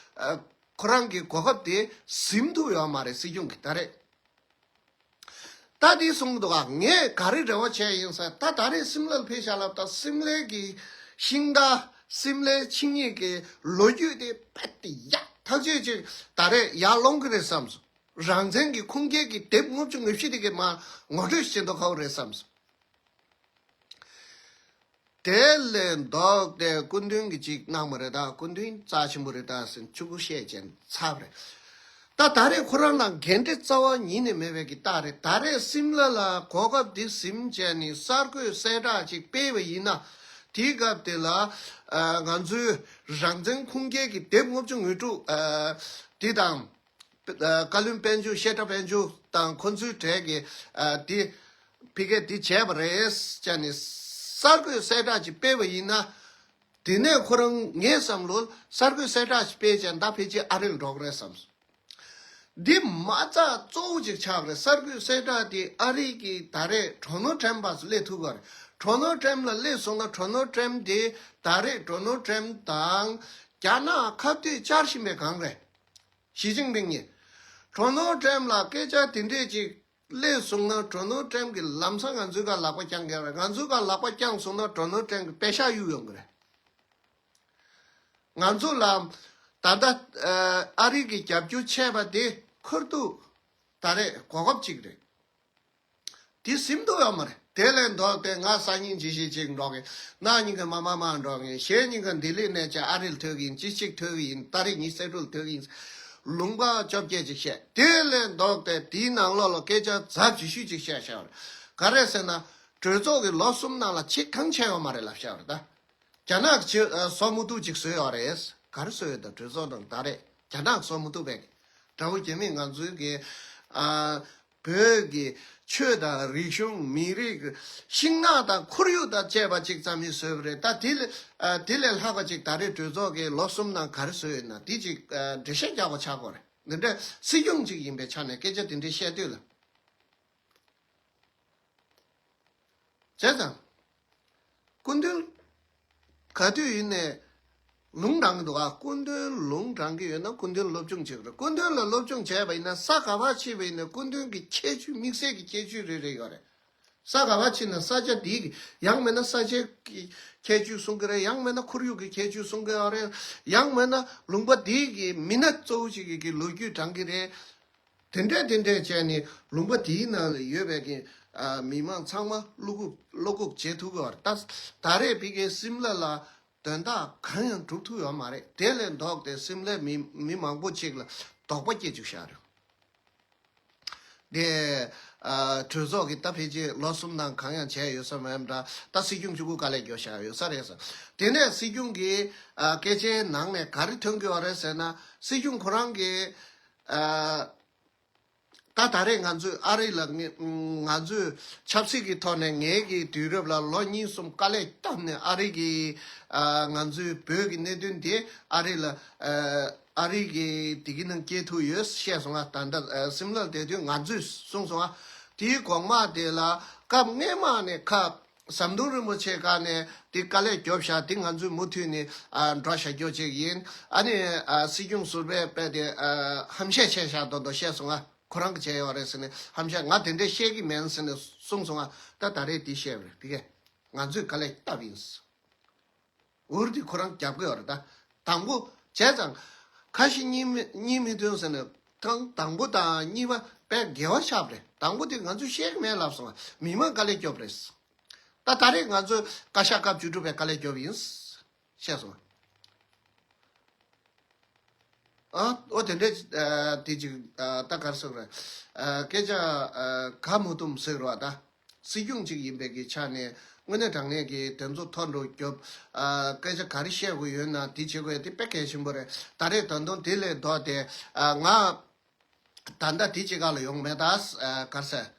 ཨ་ཁོ་རང་གི་གོ་སྐབས་དེ་ཟིན་ཐུབ་ཡོད་མ་རེད། སྲིད་སྐྱོང་གིས་ད་རེས། ད་འདི་གསུངས་འདུག་ག་ངས་ག་རེ་རེ་བ་བྱས་ཡིན་ཟེར། ད་ད་རེས་སིམ་ལར་ཕེབས་ཤག་ལབ། ད་སིམ་ལའི་གི་ཤིང་རྟ་སིམ་ལའི་ཆིངས་ཡིག་གི་ལོ་རྒྱུས་དེ་རྦད་དེ་ཡག་ཐག་ཆོད་ཅིག་ད་རེས་ཡར་སློང་གི་རེད་བསམ་སོང་། རང་བཙན་གྱི་ཁུངས་སྐྱེལ་གྱི་དེབ་ལྔ་བཅུ་ང་བཞི་དེ་གི་མར་ངོ་སྤྲོད་བྱེད་མདོག་ཁ་པོ་རེད་བསམ་སོང་། དེ་ལས་ལྡོག་སྟེ་སྐུ་མདུན་གྱིས་ཅིག་གནང་བ་རེད་ད། སྐུ་མདུན་རྩ་ཆེན་པོ་རེད་ད་ཟེར་ཕྱུ་གུ་བཤད་བྱས་ཚར་བ་རེད། ད་ད་རེས་ཁོ་རང་ལ་འགན་འཁྲི་རྩ་བ་ཉིད་ནས་མེད་པའི་གི་རྟགས་རེད། ད་རེས་སིམ་ལ་ལ་གོ་སྐབས་འདི་ཟིན་བྱས་ནས་གསར་འགོད་གསལ་བསྒྲགས་ཅིག་སྤེལ་བ་ཡིན་ན། དེའི་སྐབས་དེ་ལ་ཨ་ང་ཚོའི་རང་བཙན་ཁུངས་སྐྱེལ་གྱི་དེབ་ལྔ་བཅུ་ང་དྲུག་ཨ་འདི་དང་། ཨ་བཀའ་བློན་དཔལ་འབྱོར་བཤད་སྒྲ་དཔལ་འབྱོར་དང་ཁོ་ཚོའི་གྲས་ཀྱི་ཨ་དེ་ཕ་གིར་དེ་བྱས་པ་རེད་ཟེར་ནས་གསར་འགོད་གསལ་བསྒྲགས་ཅིག་སྤེལ་བ་ཡིན་ན། དེ་ནས་ཁོ་རང་ངའི་བསམ་བློར་གསར་འགོད་གསལ་བསྒྲགས་ཅིག་སྤེལ་བྱས་ད་ཕལ་ཆེར་ཨ་རི་ལ་འགྲོ་གི་རེད་བསམ་སོང་། འདི་མ་རྩ་གཙོ་བོ་ཅིག་ཆགས་རེད། གསར་འགོད་གསལ་བསྒྲགས་དེ་ཨ་རི་གི་ད་རེས་གྲོ་ནོ་ཊམ་བར་སླེབས་ཐུབ་ཀྱི་རེད། གྲོ་ནོ་ཊམ་ལ་སླེབས་སོང་ན་གྲོ་ནོ་ཊམ་དེ་ད་རེས་གྲོ་ནོ་ཊམ་དང་རྒྱ་ནག་ཁ་གཏད་བཅར་བཞིན་པའི་སྒང་རེད། ཞི་ཅིན་ཕིང་གཉིས། གྲོ་ནོ་ཊམ་ལ་སྐད་ཆ་དེ་འདྲས་ཅིག་སླེབས་སོང་ན་གྲོ་ནོ་ཊམ་གྱིས་ལམ་སང་ང་ཚོའི་སྒང་ལག་པ་བརྐྱང་གི་རེད། ང་ཚོའི་སྒང་ལག་པ་བརྐྱངས་སོང་ན་གྲོ་ནོ་ཊམ་གྱིས་པེ་ཤག་གཡུག་ཡོང་གི་རེད། ང་ཚོ་ལ་ད་ལྟ་ཨ་རི་གི་རྒྱབ་སྐྱོར་ཆད་པ་དེ་ཁུར་ཐུག་ད་རེས་གོ་སྐབས་ཅིག་རེད། དེ་ཟིན་ཐུབ་ཡོད་མ་རེད། དེ་ལས་ལྡོག་སྟེ་ང་སང་ཉིན་ཅི་ཞིག་ཅིག་འགྲོ་གི། གནངས་ཉིན་གྱི་མ་མ་མ་འགྲོ་གི། གཞེས་ཉིན་གྱི་ལྡི་ལི་ནས་ཅིག་ཨ་རིར་ཐོན་གི་ཡིན། ཅི་ཞིག་ཐོན་གི་ཡིན། ཏ་རིག་ཉི་ཤུ་རྩ་དྲུག་ལ་ཐོན་གི་ཡིན། ལུང་པ་བཅོ་བརྒྱད་ཅིག་བཤད། དེ་ལས་ལྡོག་སྟེ་དེའི་ནང་ལོགས་ལ་སྐད་ཆ་ཚབས་ཆེ་ཤོས་ཅིག་བཤད་བཞག་པ་རེད། ག་རེ་ཟེར་ན། གྲོས་ཚོགས་ཀྱི་ལོ་གསུམ་ནང་ལ་ཆེས་གང་བྱས་ཡོད་མ་རེད་ལབ་བཞག་པ་རེད་ད། རྒྱ་ནག་གི་ཨ་བཟོ་མི་ཐུབ་ཅིག་བཟོས་ཡོད་རེད། ག་རེ་བཟོས་ཡོད་ད། གྲོས་ཚོགས་ནང་ད་རེས་རྒྱ་ནག་བཟོ་མི་ཐུབ་པའི། དགྲ་བོ་རྒྱ་མིས་ང་ཚོའི་གི་ཨ་བོད་ཀྱི་ཆོས་དང་རིག་གཞུང་། མི་རིགས། ཤིང་ནགས་དང་ཁོར་ཡུག་དང་བཅས་པ་ཅིག་ཙམ་ཞིག་བཟོས་པ་རེད། ད་དེ་ལས་ཨ་དེ་ལས་ལྷག་པ་ཅིག་ད་རེས་གྲོས་ཚོགས་ཀྱི་ལོ་གསུམ་ནང་ག་རེ་བཟོས་ཡོད་ན། དེ་ཅིག་ཨ་འགྲེལ་བཤད་རྒྱག་པ་ཆགས་ཀྱི་ཡོད་རེད། འདི་འདྲ་སྲིད་སྐྱོང་ཅིག་ཡིན་པའི་ཆ་ནས་སྐད་ཆ་དེ་འདྲ་བཤད་དུས་ལ། བྱས་ཙང་། སྐུ་མདུན། ག་དུས་ཡིན་ནའི་ལུང་དྲངས་ཀྱི་འདུག་ཨ། སྐུ་མདུན་ལུང་དྲངས་ཀྱི་ཡོད་ན་སྐུ་མདུན་སློབ་སྦྱོང་བྱེད་དགོས་རེད། སྐུ་མདུན་ལ་སློབ་སྦྱོང་བྱས་པ་ཡིན་ན། ས་ག་པར་ཕྱིན་པ་ཡིན་ན་སྐུ་མདུན་གྱི་ཁྱད་ཆོས། དམིགས་བསལ་གྱི་ཁྱད་ཆོས་རེ་རེ་ཡོད་རེད། ས་ག་པར་ཕྱིན་ན་ས་ཆ་དེའི་གི། ཡང་མིན་ན་ས་ཆའི་གི་ཁྱད་ཆོས་གསུང་གི་རེད། ཡང་མིན་ན་ཁོར་ཡུག་གི་ཁྱད་ཆོས་གསུང་གི་ཡོད་རེད། ཡང་མིན་ན་ལུང་པ་དེའི་གི་མི་སྣ་གཙོ་བོ་ཞིག་གི་གི་ལོ་རྒྱུས་དྲངས་ཀྱི་རེད། དེ་འདྲས་དེ་འདྲས་བྱས་ནས་ལུང་པ་དེའི་ནང་ལ་ཡོད་པའི་གི་ཨ་མི་མང་ཚང་མ་བློ་འགུག་བློ་འགུག་བྱེད་ཐུབ་ཀྱི་ཡོད་རེད། ད་ད་རེས་ཕ་གིའི་སིམ་ལ་ལ་དོན་དག་གང་ཡང་སྒྲུབ་ཐུབ་ཡོད་མ་རེད། དེ་ལས་ལྡོག་སྟེ་སིམ་ལའི་མི་མི་མང་པོ་ཅིག་ལ་དོགས་པ་སྐྱེ་བཅུག་བཞག་རེད། དེ་ཨ་གྲོས་ཚོགས་ཀྱིས་ད་ཕལ་ཆེར་ལོ་གསུམ་ནང་གང་ཡང་བྱས་ཡོད་ས་མེད་འདྲ། ད་སྲིད་སྐྱོང་གཅིག་པུ་དཀའ་ལས་བརྒྱབ་བཞག་ཡོད་ས་རེད་ཟེར། དེ་ནས་སྲིད་སྐྱོང་གི་ཨ་སྐད་ཆའི་ནང་ནས་ག་རེ་ཐོན་གྱི་ཡོད་རེད་ཟེར་ན། སྲིད་སྐྱོང་ཁོ་རང་གིས་ཨ། ད་ད་རེས་ང་ཚོས་ཨ་རི་ལ་ང་ང་ཚོས་ཆབ་སྲིད་ཀྱི་ཐོག་ནས་ངའི་གི་དུས་རབས་ལ་ལོ་གཉིས་གསུམ་དཀའ་ལས་བཏབ་ནས། ཨ་རི་གི་ཨ་ང་ཚོའི་བོད་ཀྱི་གནད་དོན་དེ་ཨ་རི་ལ་ཨ་ཨ་རི་གི་དེ་གི་ནང་སྐྱེལ་ཐུབ་ཡོད་བཤད་སོང་ང་། ད་ལྟ་ཨ་སིམ་ལར་བསྡད་དུས་ང་ཚོས་གསུངས་སོང་ང་། དེའི་གོང་མ་དེ་ལ་སྐབས་སྔས་མ་ནས་ཁ་ཟམ་གདོང་རིན་པོ་ཆེ་སྒང་ནས་དེ་དཀའ་ལས་རྒྱོབ་བཞག་དེ་ང་ཚོས་མུ་མཐུད་ནས་ཨ་འགྲོ་བཞག་རྒྱུ་ཅིག་ཡིན། ཨ་ནི་ཨ་སྲིད་སྐྱོང་ཟུར་པས་དཔེ་དེ་ཨ་ཧམ་བཤད་བྱས་བཞག་མདོག་མདོག་བཤད་སོང་ང་། ཁོ་རང་གིས་བྱས་ཡོད་རེད་ཟེར་ནས་ཧམ་བཤད། ང་དེ་འདྲས་བཤད་ཀྱི་མིན་ཟེར་ནས་གསུངས་སོང་ང་། ད་ད་རེས་དེ་བཤད་པ་རེད། དེ་གས་ང་ཚོས་དཀའ་ལས་བཏབ་ཡིན། འུར་དེ་ཁོ་རང་རྒྱབ་ཀྱི་ཡོད་རེད། ད་དང་པོ་བྱས་ཙང་ཁ་ཞེ་གཉིས་མི་གཉིས་མི་མཐུན་ཟེར་ནས། དང་དང་པོ་དང་གཉིས་པ་དཔེ་འགལ་བ་ཆགས་པ་རེད། དང་པོ་དེ་ང་ཚོས་བཤད་ཀྱི་མེད་ལབ་སོང་ང་། མི་མང་དཀའ་ལས་རྒྱོབ་རེད། ད་ད་རེས་ང་ཚོས་བཀའ་ཤག་སྐབས་བཅུ་དྲུག་པའི་དཀའ་ལས་རྒྱོབ་ཡིན་བཤད་སོང་ང་། ཨ་ཨོ་དེ་འདྲས་ཨ་དེ་ཅིག་ཨ་ད་ག་རེ་ཟེར་དགོས་རེད། ཨ་སྐད་ཆ་ཨ་ག་མུ་དུམ་ཟེར་བ་ད། སྲིད་སྐྱོང་ཅིག་ཡིན་པའི་གི་ཆ་ནས་དངོས་གནས་དྲང་གནས་ཀྱི་དེ་ཚོ་ཐོ་འགྲོ་རྒྱོབ། ཨ་སྐད་ཆ་ག་རེ་བཤད་དགོས་ཡོད་ན་དེ་བྱེད་དགོས་ཡ་དེ་དཔེ་གལ་ཆེན་པོ་རེད། ད་རེས་ད་དུང་དེ་ལས་ལྡོག་སྟེ་ཨ་ང་ད་ལྟ་དེ་ཅིག་ག་ལ་ཡོང་མེད་ད། ཨ་ག་རེ་ཟེར།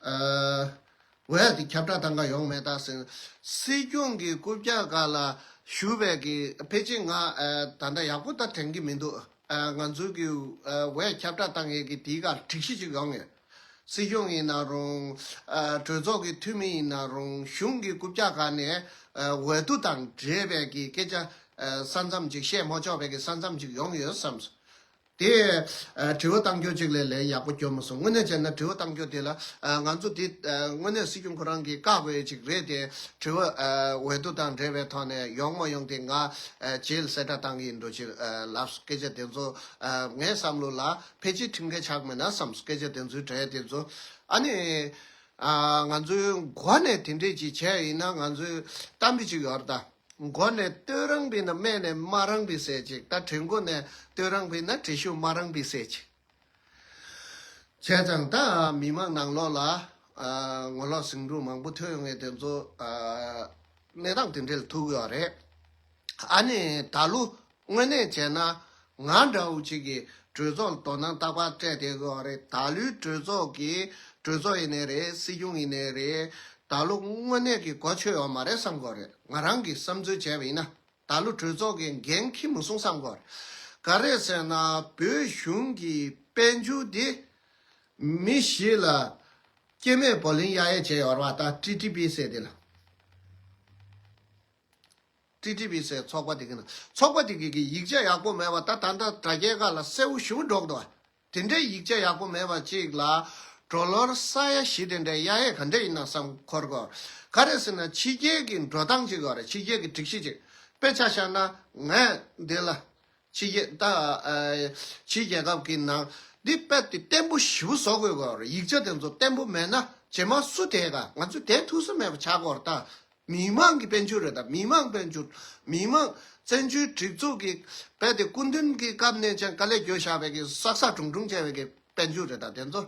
ཨ་འོས་དེ་ཁྱབ་བསྒྲགས་བཏང་ག་ཡོང་མེད་ད་ཟེར། སྲིད་སྐྱོང་གི་རྐུབ་བཀྱག་སྒང་ལ་བཞུགས་པའི་གི་ཕལ་ཆེར་ང་ཨ་ད་ལྟ་ཡག་པོ་ད་དྲན་གྱི་མི་འདུག། ཨ་ང་ཚོའི་གི་ཨ་འོས་ཁྱབ་བསྒྲགས་བཏང་ཡས་ཀྱི་དེའི་སྒང་སྒྲིག་གཞི་ཅིག་ཡོང་ཡོད། སྲིད་སྐྱོང་ཡིན་ན་རུང་། ཨ་གྲོས་ཚོགས་ཀྱི་འཐུས་མི་ཡིན་ན་རུང་། གཞུང་གི་རྐུབ་བཀྱག་སྒང་ནས་ཨ་འོས་བསྡུ་དང་འབྲེལ་བའི་གི་སྐད་ཆ་ཨ་ས་མཚམས་ཅིག་བཤད་མ་ཆོག་པའི་གི་ས་མཚམས་ཅིག་ཡོང་ཡོད་བསམ་སོང་། དེ་ཨ་དྲི་བ་བཏང་རྒྱུ་ཅིག་ལས་ལན་ཡག་པོ་རྒྱོབ་མ་སོང་། དངོས་གནས་བྱས་ན་དྲི་བ་བཏང་རྒྱུ་དེ་ལ་ཨ་ང་ཚོ་དེ་ཨ་དངོས་གནས་སྲིད་སྐྱོང་ཁོ་རང་གིས་བཀག་དགོས་ཡ་ཅིག་རེད་དེ། དྲི་བ་ཨ་འོས་བསྡུ་དང་འབྲེལ་བའི་ཐོག་ནས་ཡོང་མ་ཡོང་དེ་ང་ཨ་རྗེས་ལ་གསལ་བསྒྲགས་བཏང་གི་ཡིན། འགྲོ་ཕྱིར་ཨ་ལབ་སོང་། སྐད་ཆ་དེ་ཚོ་ཨ་ངའི་བསམ་བློ་ལ་ཕལ་ཆེར་ཁྲིམས་འགལ་ཆགས་མེད་ན་བསམ་སོང་། སྐད་ཆ་དེ་ཚོའི་གྲས་དེ་ཚོ་ཨ་ནི་ཨ་ང་ཚོའི་འགོ་ནས་དེ་འདྲས་ཅིག་བྱས་ཡིན་ན། ང་ཚོའི་གཏམ་དཔེ་ཅིག་ཡོད་རེད་ད། མགོ་ནས་བསྟོད་རང་བས་ན་སྨད་ནས་དམའ་རང་བས་ཟེར་ཅིག། ད་གྲི་མགོ་ནས་བསྟོད་རང་བས་ན་གྲི་ཤུབས་དམའ་རང་བས་ཟེར་ཅིག། བྱས་ཙང་ད་མི་མང་ནང་ལོགས་ལ་ཨ་ངོ་ལོག་ཟིང་འཁྲུག་མང་པོ་ཐོན་ཡོང་ངེས་དེ་ཚོ་ཨ་གནས་སྟངས་དེ་འདྲ་ལ་ཐུག་ཡོད་རེད། ཨ་ནི་ད་ལོ་དངོས་གནས་བྱས་ན་ང་འདྲ་བོ་ཅིག་གིས་གྲོས་ཚོགས་ལ་དོ་སྣང་རྟག་པར་སྤྲད་བསྡད་ཀྱི་ཡོད་རེད། ད་ལོའི་གྲོས་ཚོགས་ཀྱི་གྲོས་ཚོགས་ཡིན་ནའི་རེད། སྲིད་སྐྱོང་ཡིན་ནའི་རེད། ད་ལོ་དངོས་གནས་ཀྱི་གོ་ཆོད་ཡོད་མ་རེད་བསམ་གྱི་ཡོད་རེད། ང་རང་གིས་བསམ་ཚུལ་བྱས་པ་ཡིན་ན། ད་ལོ་གྲོས་ཚོགས་ཀྱི་འགན་འཁྱེར་མི་སོང་བསམ་གྱི་ཡོད་རེད། ག་རེ་ཟེར་ན་བོད་གཞུང་གི་དཔལ་འབྱོར་དེ་མི་བཞི་ལ་སྐྱེ་མེད་བོ་ལིང་གཡར་ཡས་བྱས་ཡོད་རེད་བ། ད་ཊི་ཊི་པི་ཟེར་དེ་ལ། ཊི་ཊི་པི་ཟེར་ཚོགས་པ་དེ་གི་ནང་། ཚོགས་པ་དེ་གི་གི་ཡིག་ཆ་ཡག་པོ་མེད་པ། ད་ད་ལྟ་དྲ་རྒྱའི་སྒང་ལ་གསལ་པོ་ཞེ་པོ་འགྲོ་གི་འདུག་བ། དེ་འདྲའི་ཡིག་ཆ་ཡག་པོ་མེད་པ་ཅིག་ལ་ཌོ་ལར་ས་ཡ་བཞི་དེ་འདྲ་གཡར་ཡས་ག་འདྲ་ཡིན་ན་བསམ་འཁོར་གོ། ག་རེ་ཟེར་ན་ཕྱི་རྒྱལ་གྱི་འགྲོ་སྟངས་ཅིག་ཡོད་རེད། ཕྱི་རྒྱལ་གྱི་སྒྲིག་གཞི་ཅིག། དཔེ་ཆ་བཞག་ན་ངས་འདི་ལ་ཕྱི་རྒྱལ་ད་ཨ་ཕྱི་རྒྱལ་ཁབ་ཀྱི་ནང་འདི་དཔེ་དེ་བརྟན་པོ་ཞེ་པོ་བཟོ་དགོས་གོ། ཡིག་ཆ་དེ་ཚོ་བརྟན་པོ་མེད་ན་རྗེས་མ་སུ་དེ་ག་ང་ཚོས་དེ་ཐུབ་ས་མེད་པ་ཆགས་གོ་རེད་ད། མི་མང་གི་དཔལ་འབྱོར་རེད་ད། མི་མང་དཔལ་འབྱོར། མི་མང་བཙན་བྱོལ་སྒྲིག་འཛུགས་ཀྱི་རྦད་དེ་སྐུ་མདུན་གྱི་སྐབས་ནས་ཀྱང་དཀའ་ལས་བརྒྱབ་བཞག་པའི་གི་བསགས་བསགས་གྲུང་གྲུང་བྱས་པའི་གི་དཔལ་འབྱོར་རེད་ད་དེ་ཚོ།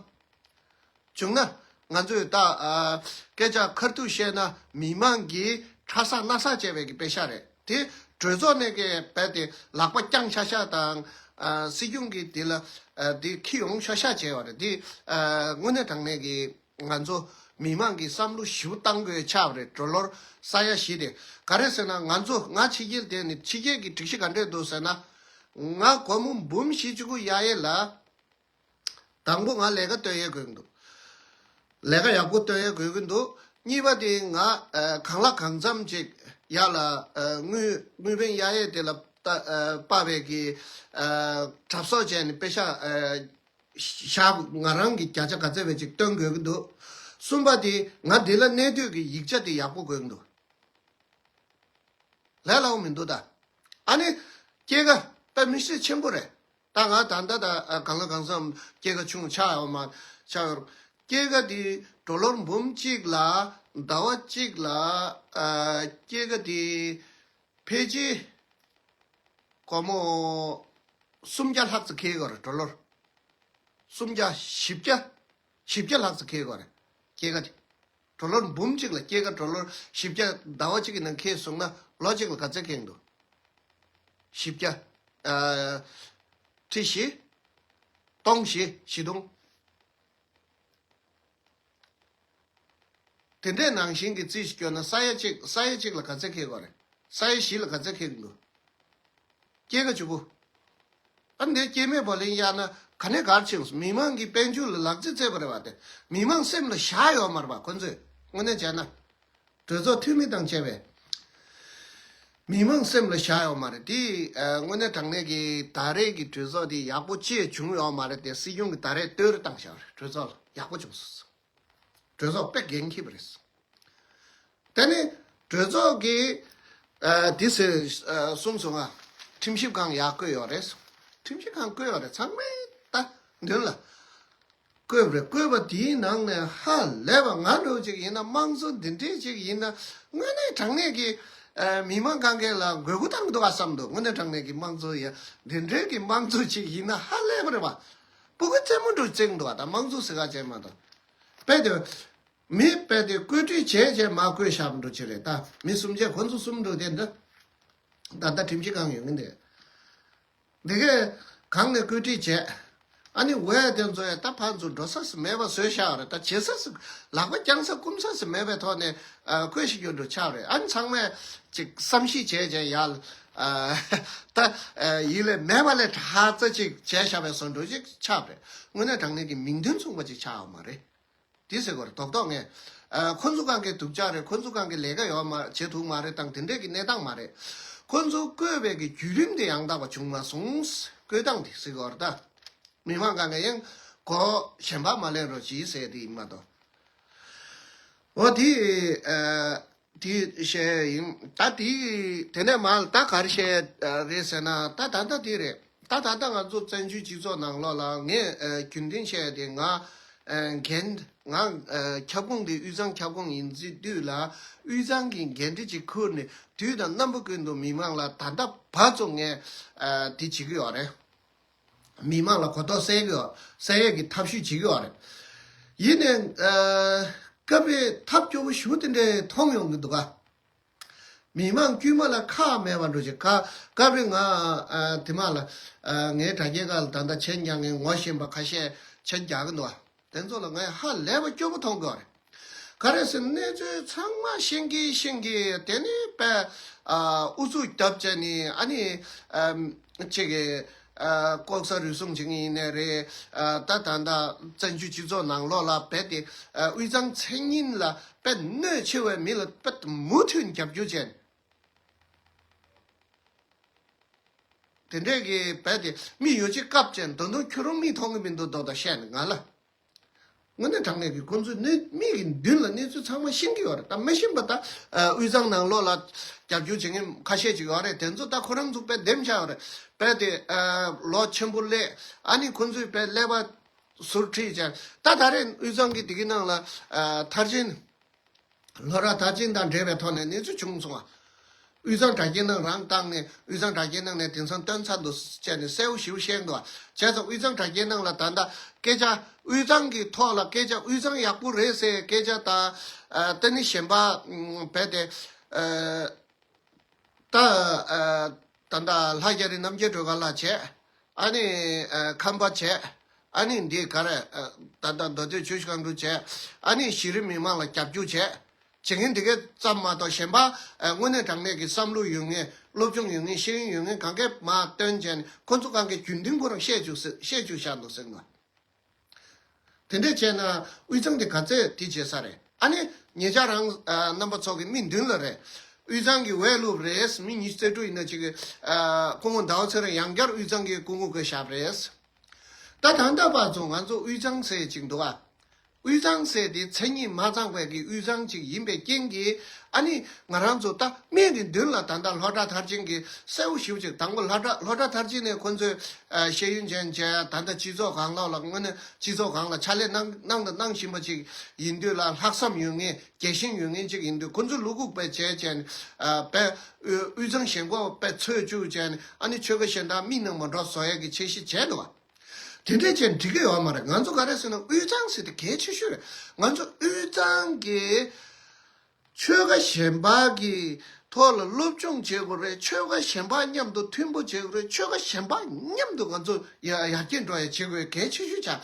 བྱུང་ན་ང་ཚོས་ད་ཨ་སྐད་ཆ་ཁ་ཐུག་བཤད་ན་མི་མང་གིས་ཁྲ་ས་སྣ་ས་བྱས་པའི་གི་པེ་ཤ་རེད་དེ། གྲོས་ཚོགས་ནས་གི་རྦད་དེ་ལག་པ་བརྐྱངས་ཤག་ཤག་དང་ཨ་སྲིད་སྐྱོང་གིས་དེ་ལ་ཨ་དེ་ཁྱི་ཡོང་ཤག་ཤག་བྱས་པ་རེད་དེ། ཨ་དངོས་གནས་དྲང་གནས་གི་ང་ཚོ་མི་མང་གི་བསམ་བློ་ཞིབ་བཏང་དགོས་ཆགས་པ་རེད། གྲོ་ལོར་ས་ཡ་བཞི་དེ་ག་རེ་ཟེར་ན། ང་ཚོ་ང་ཕྱི་རྒྱལ་དེ་ནི་ཕྱི་རྒྱལ་གྱི་སྒྲིག་གཞི་ག་འདྲས་འདུག་ཟེར་ན། ང་སྒོར་མོ་འབུམ་བཞི་བཅུ་དགུ་གཡར་ཡས་ལ། དང་པོ་ང་ལས་ཀ་སྟོན་ཡས་དགོས་ཀྱི་འདུག་ལས་ཀ་ཡག་པོ་སྟོན་ཡས་དགོས་ཀྱི་འདུག་གཉིས་པ་དེ་ང་ཨ་གང་ལ་གང་འཚམ་ཅིག་ཡར་ལ་ཨ་དངུལ་དངུལ་ཕོན་གཡར་ཡས་དེ་ལ་ལྟ་ཨ་དཔག་པའི་གི་ཨ་གྲབས་གསོག་བྱས་ནས་པེ་ཤ་ཨ་ཞག་ང་རང་གི་བརྒྱ་ཆ་ག་ཚད་བས་ཅིག་སྟོན་དགོས་ཀྱི་འདུག་གསུམ་པ་དེ་ང་འདི་ལ་གནས་སྡོད་ཀྱི་ཡིག་ཆ་དེ་ཡག་པོ་དགོས་ཀྱི་འདུག་ལས་སླ་པོ་མི་འདུག་ད། ཨ་ནི་སྐྱེད་ཀ་ད་མི་ཤེས་ཆེན་པོ་རེད། ད་ང་ད་ལྟ་ད་ཨ་གང་ལ་གང་འཚམ་སྐྱེད་ཀ་ཆུང་ཆགས་ཡོད་མ་ཆགས་ཡོད། སྐྱེད་ཀ་དེ་གྲོ་ལོར་འབུམ་གཅིག་ལ་ཟླ་བ་གཅིག་ལ་ཨ་སྐྱེད་ཀ་དེ་ཕལ་ཆེར་སྒོར་མོ་སུམ་བརྒྱ་ལྷག་ཙམ་འཁེལ་གྱི་ཡོད་རེད། གྲོ་ལོར་སུམ་བརྒྱ་བཞི་བརྒྱ་བཞི་བརྒྱ་ལྷག་ཙམ་འཁེལ་གྱི་ཡོད་རེད། སྐྱེད་ཀ་དེ་གྲོ་ལོར་འབུམ་གཅིག་ལ་སྐྱེད་ཀ་གྲོ་ལོར་བཞི་བརྒྱ་ཟླ་བ་གཅིག་གི་ནང་འཁེལ་སོང་ན་ལོ་གཅིག་ལ་ག་ཚད་འཁེལ་འདུག་བཞི་བརྒྱ། ཨ། ཁྲི་བཞི། སྟོང་བཞི། བཞི་སྟོང་། དེ་འདྲའི་ནང་བཞིན་གྱི་རྩིས་ཤིག་སྐྱོན་ན་ས་ཡ་གཅིག་ས་ཡ་གཅིག་ལ་ག་ཚད་འཁེལ་དགོས་རེད། ས་ཡ་བཞི་ལ་ག་ཚད་འཁེལ་གྱི་འདུག་སྐྱེད་ཀ་བཅུ་དགུ། ཨ་འདི་སྐྱེད་མེད་བོ་ལིང་གཡར་ན་ག་ནས་གར་ཕྱིན་སོང་། མི་མང་གི་དཔལ་འབྱོར་ལ་ལག་རྩིས་རྩེད་པ་རེད་བ། དེ་མི་མང་སེམས་ལ་བཞག་ཡོད་མ་རེད་བ། ཁོ་ཚོས་དངོས་གནས་བྱས་ན། གྲོས་ཚོགས་འཐུས་མི་དང་བཅས་པས་མི་མང་སེམས་ལ་བཞག་ཡོད་མ་རེད། དེ་ཨ་དངོས་གནས་དྲང་གནས་ཀྱི་ད་རེས་ཀྱི་གྲོས་ཚོགས་དེ་ཡག་པོ་ཅི་བྱུང་ཡོད་མ་རེད། དེ་སྲིད་སྐྱོང་གིས་ད་རེས་བསྟོད་ར་བཏང་བཞག་རེད། གྲོས་ཚོགས་ལ་ཡག་པོ་བྱུང་སོང་། གྲོས་ཚོགས་དཔེ་འགན་འཁྱེར་བ་རེད། དེ་ནི་གྲོས་ཚོགས་ཀྱིས་ཨ་དེ་ཟེར་ཨ་གསུངས་སོང་ང་། ཁྲིམས་ཞིབ་ཁང་ཡར་བསྐོས་ཡོད་རེད། ཁྲིམས་ཞིབ་ཁང་བསྐོས་ཡོད་རེད། ཚང་མས་ད་མདུན་ལ་བསྐོས་པ་རེད། བསྐོས་པ་དེའི་ནང་ནས་ཧ་ལས་པ་ང་འདྲ་བོ་ཅིག་ཡིན་ན། དམངས་གཙོ་འདི་འདྲས་ཅིག་ཡིན་ན་དངོས་གནས་དྲང་གནས་ཀྱི་ཨ་མི་མང་གང་གས་ལ་དགོས་མཁོ་བཏང་འདུག་ག་བསམ་འདུག་དངོས་གནས་དྲང་གནས་ཀྱི་དམངས་གཙོ་ཡ་འདི་འདྲས་ཀྱི་དམངས་གཙོ་ཅིག་ཡིན་ན་ཧ་ལས་པ་རེད་བ། སྤུ་གུ་རྩེད་མོ་འདྲ་བོ་རྩེ་གི་འདུག་ག་ད་དམངས་གཙོ་ཟེར་ག་བྱས་མ་གཏོགས། དཔེ་དེ། མི་དཔེ་དེ་བཀོད་སྒྲིག་བྱས་བྱས་མར་བཀོད་བཞག་པ་འདྲ་ཅིག་རེད་ད། མི་སུམ་བརྒྱ་ཁོ་ཚོ་གསུམ་འདྲ་དེ་འདྲ། ད་ལྟ་ཁྲིམས་ཞིབ་ཁང་ཡོད་ངེས་འདུག་འདི་གས་གང་ནས་བཀོད་སྒྲིག་བྱས། ཨ་ནི་འོས་དེ་ཚོ་ཡ་ད་ཕར་ཚུར་འགྲོ་ས་སུ་མེད་པ་བཟོས་བཞག་རེད། ད་བྱེད་ས་སུ་ལག་པ་བརྐྱང་ས་བསྐུམ་ས་སུ་མེད་པའི་ཐོག་ནས་ཨ་བཀོད་ཤིག་ཡོད་འགྲོ་ཆགས་རེད། ཨ་ནི་ཚང་མས་ཅིག་བསམ་ཤེས་བྱས་བྱས་ཡ་ལ་ཨ་ད་ཨ་ཡིད་ལས་མེད་པ་ལས་གྲྭ་ཚ་ཅིག་བྱས་བཞག་པའི་བཟོ་འདྲ་ཅིག་ཆགས་རེད། དངོས་གནས་དྲང་གནས་ཀྱི་མིང་དོན་མཚུངས་པ་ཅིག་ཆགས་ཡོད་མ་རེད། དེ་ཟེར་དགོས་རེད། རྡོག་རྡོག་ངས། ཨ་ཁོ་ཚོ་གང་གི་སྡུག་ཅག་རེད། ཁོ་ཚོ་གང་གི་ལས་ཀ་ཡོད་མ་བྱེད་ཐུབ་མ་རེད་དང་དེ་འདྲས་ཀྱི་གནས་སྟངས་མ་རེད། ཁོ་ཚོ་བསྐོས་པའི་གི་བརྒྱུད་རིམ་དེ་ཡང་དག་པ་བྱུང་མ་སོང་། བསྐོས་སྟངས་དེ་ཟེར་དགོས་རེད་ད། མི་མང་གང་གི་ཡང་གོ་གཞན་པ་མ་ལེན་རོགས་གྱིས་ཟེར་དེ་ཡིན་མ་གཏོགས། འོ་དེ་ཨ་དེ་བཤད་ཡིན། ད་དེ་དེ་ནས་མར་ད་ག་རེ་བཤད་རེད་ཟེར་ན། ད་ད་ལྟ་དེ་རེད། ད་ད་ལྟ་ང་ཚོ་བཙན་བྱོལ་སྤྱི་ཚོགས་ནང་ལོགས་ལ་ངས་ཨ་རྒྱུན་ལྡན་བཤད་དེ་ང་ཨ་འགན་ང་ཨ་ཁྱབ་ཁོངས་དེ་དབུས་གཙང་ཁྱབ་ཁོངས་ཡིན་ཟེར་དུས་ལ་དབུས་གཙང་གི་འགན་འཁྲི་ཅིག་ཁུར་ནས་དུས་དང་རྣམ་པ་ཀུན་ཏུ་མི་མང་ལ་ད་ལྟ་བར་དུ་ངས་ཨ་དེ་བྱེད་ཀྱི་ཡོད་རེད། མི་མང་ལ་གོ་རྟོགས་སད་ཀྱི་ཡོད། སད་ཡས་ཀྱི་ཐབས་ཤེས་བྱེད་ཀྱི་ཡོད་རེད། ཡིན་ནའི་ཨ་སྐབས་རེ་ཐབས་སྐྱོ་པོ་ཞེ་པོ་དེ་འདྲས་མཐོང་ཡོང་གི་འདུག་ག་མི་མང་དཀྱུས་མ་ལ་ཁག་མེད་པ་འགྲོ་ཅིག་ག་སྐབས་རེ་ང་ཨ་དེ་མ་ལ་ཨ་ངའི་དྲ་རྒྱའི་ཁ་ལ་ད་ལྟ་མཆན་རྒྱག་མཁན་ངོ་ཤེས་པ་ཁ་ཤས་མཆན་རྒྱག་གི་འདུག་ག་དེ་ཚོ་ལ་ངས་ཧ་ལས་པ་སྐྱོ་པོ་མཐོང་གི་ཡོད་རེད། ག་རེ་ཟེར་ན་གནས་ཚུལ་ཚང་མ་ཤེས་ཀྱི་ཤེས་ཀྱི་དེ་ནི་དཔེ་ཨ་ཨུ་ཚུགས་རྒྱབ་བྱས་ནི་ཨ་ནི་ཨ་ཅིག་གི་ཨ་ལྐོག་ཟ་རུལ་སུངས་བྱེད་མཁན་ཡིན་ནའི་རེད། ཨ་ད་ད་ད་བཙན་བྱོལ་སྤྱི་ཚོགས་ནང་ལོགས་ལ་རྦད་དེ་ཨ་དབུས་གཙང་མཚན་ཉིད་ལ་དཔེ་གནོད་ཆེ་བའི་མི་ལ་དཔེ་མུ་མཐུད་རྒྱབ་སྐྱོར་བྱས། དེ་འདྲས་ཀྱི་རྦད་དེ་མི་ཡོ་ཆི་བཀབ་བྱས་ད་དུང་ཁྱོད་རང་མིག་མཐོང་གི་མི་འདུག་མདོག་མདོག་བཤད་ནས་ང་ལ། དངོས་གནས་དྲང་གནས་ཀྱི་ཁོང་ཚོའི་གནས་མིག་གི་མདུན་ལ་གནས་ཚུལ་ཚང་མ་ཤེས་ཀྱི་ཡོད་རེད། ད་མ་ཤེས་པ་ད་ཨ་དབུས་གཙང་ནང་ལོགས་ལ་རྒྱབ་སྐྱོར་བྱེད་མཁན་ཁ་ཤས་ཅིག་ཡོད་རེད། དེ་ཚོ་ད་ཁོ་རང་ཚོ་དཔེ་འདེམས་བྱས་ཡོད་རེད། རྦད་དེ་ཨ་ལོ་ཆེན་པོ་སླེབས། ཨ་ནི་ཁོང་ཚོས་དཔེ་ཀླད་པ་ཟུར་ཁྲིད་བྱས། ད་ད་རེས་དབུས་གཙང་གི་དེ་གི་ནང་ལ་ཨ་མཐར་ཕྱིན་ སློབ་གྲྭ་མཐར་ཕྱིན་དང་འབྲེལ་བའི་ཐོག་ནས་གནས་ཚུལ་བྱུང་སོང་བ། དབུས་གཙང་དྲ་རྒྱའི་ནང་རང་བཏང་ནས་དབུས་གཙང་དྲ་རྒྱའི་ནང་ནས་དེང་སང་བཏོན་ཚར་འདུག་བྱས་ནས་གསལ་པོ་ཞེ་པོ་བཤད་འདུག་བ། བྱས་ཙང་དབུས་གཙང་དྲ་རྒྱའི་ནང་ལ་ད་ལྟ་སྐད་ཆ་དབུས་གཙང་གི་ཐོག་ལ་སྐད་ཆ་དབུས་གཙང་ཡག་པོ་རེད་ཟེར་སྐད་ཆ་དང་། ཨ། ད་ནི་གཞན་པ་ཨ། རྦད་དེ་ཨ། ད་ཨ། ད་ལྟ་ལྷ་རྒྱ་རི་རྣམ་རྒྱལ་སྒྲོལ་དཀར་ལགས་བྱས། ཨ་ནི་ཨ། ཁམས་པ་བྱས། ཨ་ནི་འདི་ག་རེ། ཨ། ད་ལྟ་མདོ་སྟོད་ཆུ་བཞི་སྒང་དྲུག་བྱས། ཨ་ནི་གཞི་རིམ་མི་མང་ལ་རྒྱབ་སྐྱོར་བྱས། བྱེད་མཁན་དེ་གས་ཙམ་མ་གཏོགས་གཞན་པ། ཨ། དངོས་གནས་དྲང་གནས་ཀྱི་བསམ་བློ་ཡོད་མཁན། སློབ་སྦྱོང་ཡོད་མཁན། ཤེས་ཡོན་ཡོད་མཁན་གང་གས་མར་བཏོན་བྱས་ནས་ཁོ་ཚོ་གང་གས་རྒྱུན་ལྡན་ཁོ་རང་བཤད་བཅུག་ཟེར། བཤད་བཅུག་བཞག་འདུག་ཟེར་གི་འདུག་དེ་འདྲས་བྱས་ན་དབུས་གཙང་དེ་ག་ཚད་དེ་བྱེད་ས་རེད། ཨ་ནི་ཉེ་ཆར་རང་ཨ། རྣམ་པ་ཚོ་གི་མིག་མདུན་ལ་རེད། དབུས་གཙང་གི་འོས་བླུགས་རེད། མི་ཉི་ཤུ་རྩ་དྲུག་ཡིན་ན་ཅིག་ཨ། སྐུ་ངོ་ཟླ་བ་ཚེ་རིང་ཡང་བསྐྱར་དབུས་གཙང་གི་སྐུ་ངོ་བསྐོས་བཞག་རེད། ད་ད་ལྟ་བར་དུ་ང་ཚོ་དབུས་གཙང་ཟེར་ཅིག་འདུག་ཨ། དབུས་གཙང་ཟེར་དེ་མཚན་ཉིད་མ་ཚང་བའི་གི་དབུས་གཙང་ཅིག་ཡིན་པའི་རྐྱེན་གྱིས། ཨ་ནི་ང་རང་ཚོ་ད་མིག་གི་མདུན་ལ་ད་ལྟ་སློབ་གྲྭ་མཐར་ཕྱིན་གྱི་གསལ་པོ་ཞེ་པོ་ཅིག་དང་པོ་སློབ་གྲྭ་སློབ་གྲྭ་མཐར་ཕྱིན་ནས་ཁོ་ཚོས་ཨ། ཤེས་ཡོན་ཅན་བྱས། ད་ལྟ་སྤྱི་ཚོགས་སྒང་ལོགས་ལ་དངོས་གནས་སྤྱི་ཚོགས་སྒང་ལ་ཕྱག་ལས་གནང་གནང་དང་གནང་བཞིན་པ་ཅིག་ཡིན་དུས་ལ། ལྷག་བསམ་ཡོད་མཁན། རྒྱལ་ཞེན་ཡོད་མཁན་ཅིག་ཡིན་དུས་ཁོ་ཚོས་བློ་འགུག་དཔེ་བྱས་བྱས་ནས། ཨ། དཔེ་དབུས་གཙང་ཞེན་ཁོག་དཔེ་འཚོལ་བཅུག་བྱས་ནས། ཨ་ནི་ཆོལ་ཁ་གཞན་དག་མིག་ནང་མ་འགྲོ་བཟོ་ཡས་ཀྱི་འཆར་གཞི་བྱས་འདུག་བ། དེ་འདྲས་བྱས་འགྲིག་གི་ཡོད་མ་རེད། ང་ཚོ་ག་རེ་ཟེར་ན་དབུས་གཙང་ཟེར་དེ་གལ་ཆེ་ཤོས་རེད། ང་ཚོ་དབུས་གཙང་གི་ཆོལ་ཁ་གཞན་པ་གི་ཐོག་ལ་སློབ་སྦྱོང་བྱེད་དགོས་རེད། ཆོལ་ཁ་གཞན་པ་མཉམ་དུ་མཐུན་པོ་བྱེད་དགོས་རེད། ཆོལ་ཁ་གཞན་པ་མཉམ་དུ་ང་ཚོ་ཡར་ཡར་རྒྱས་འགྲོ་ཡ་བྱེད་དགོས་གལ་ཆེ་ཤོས་ཆགས།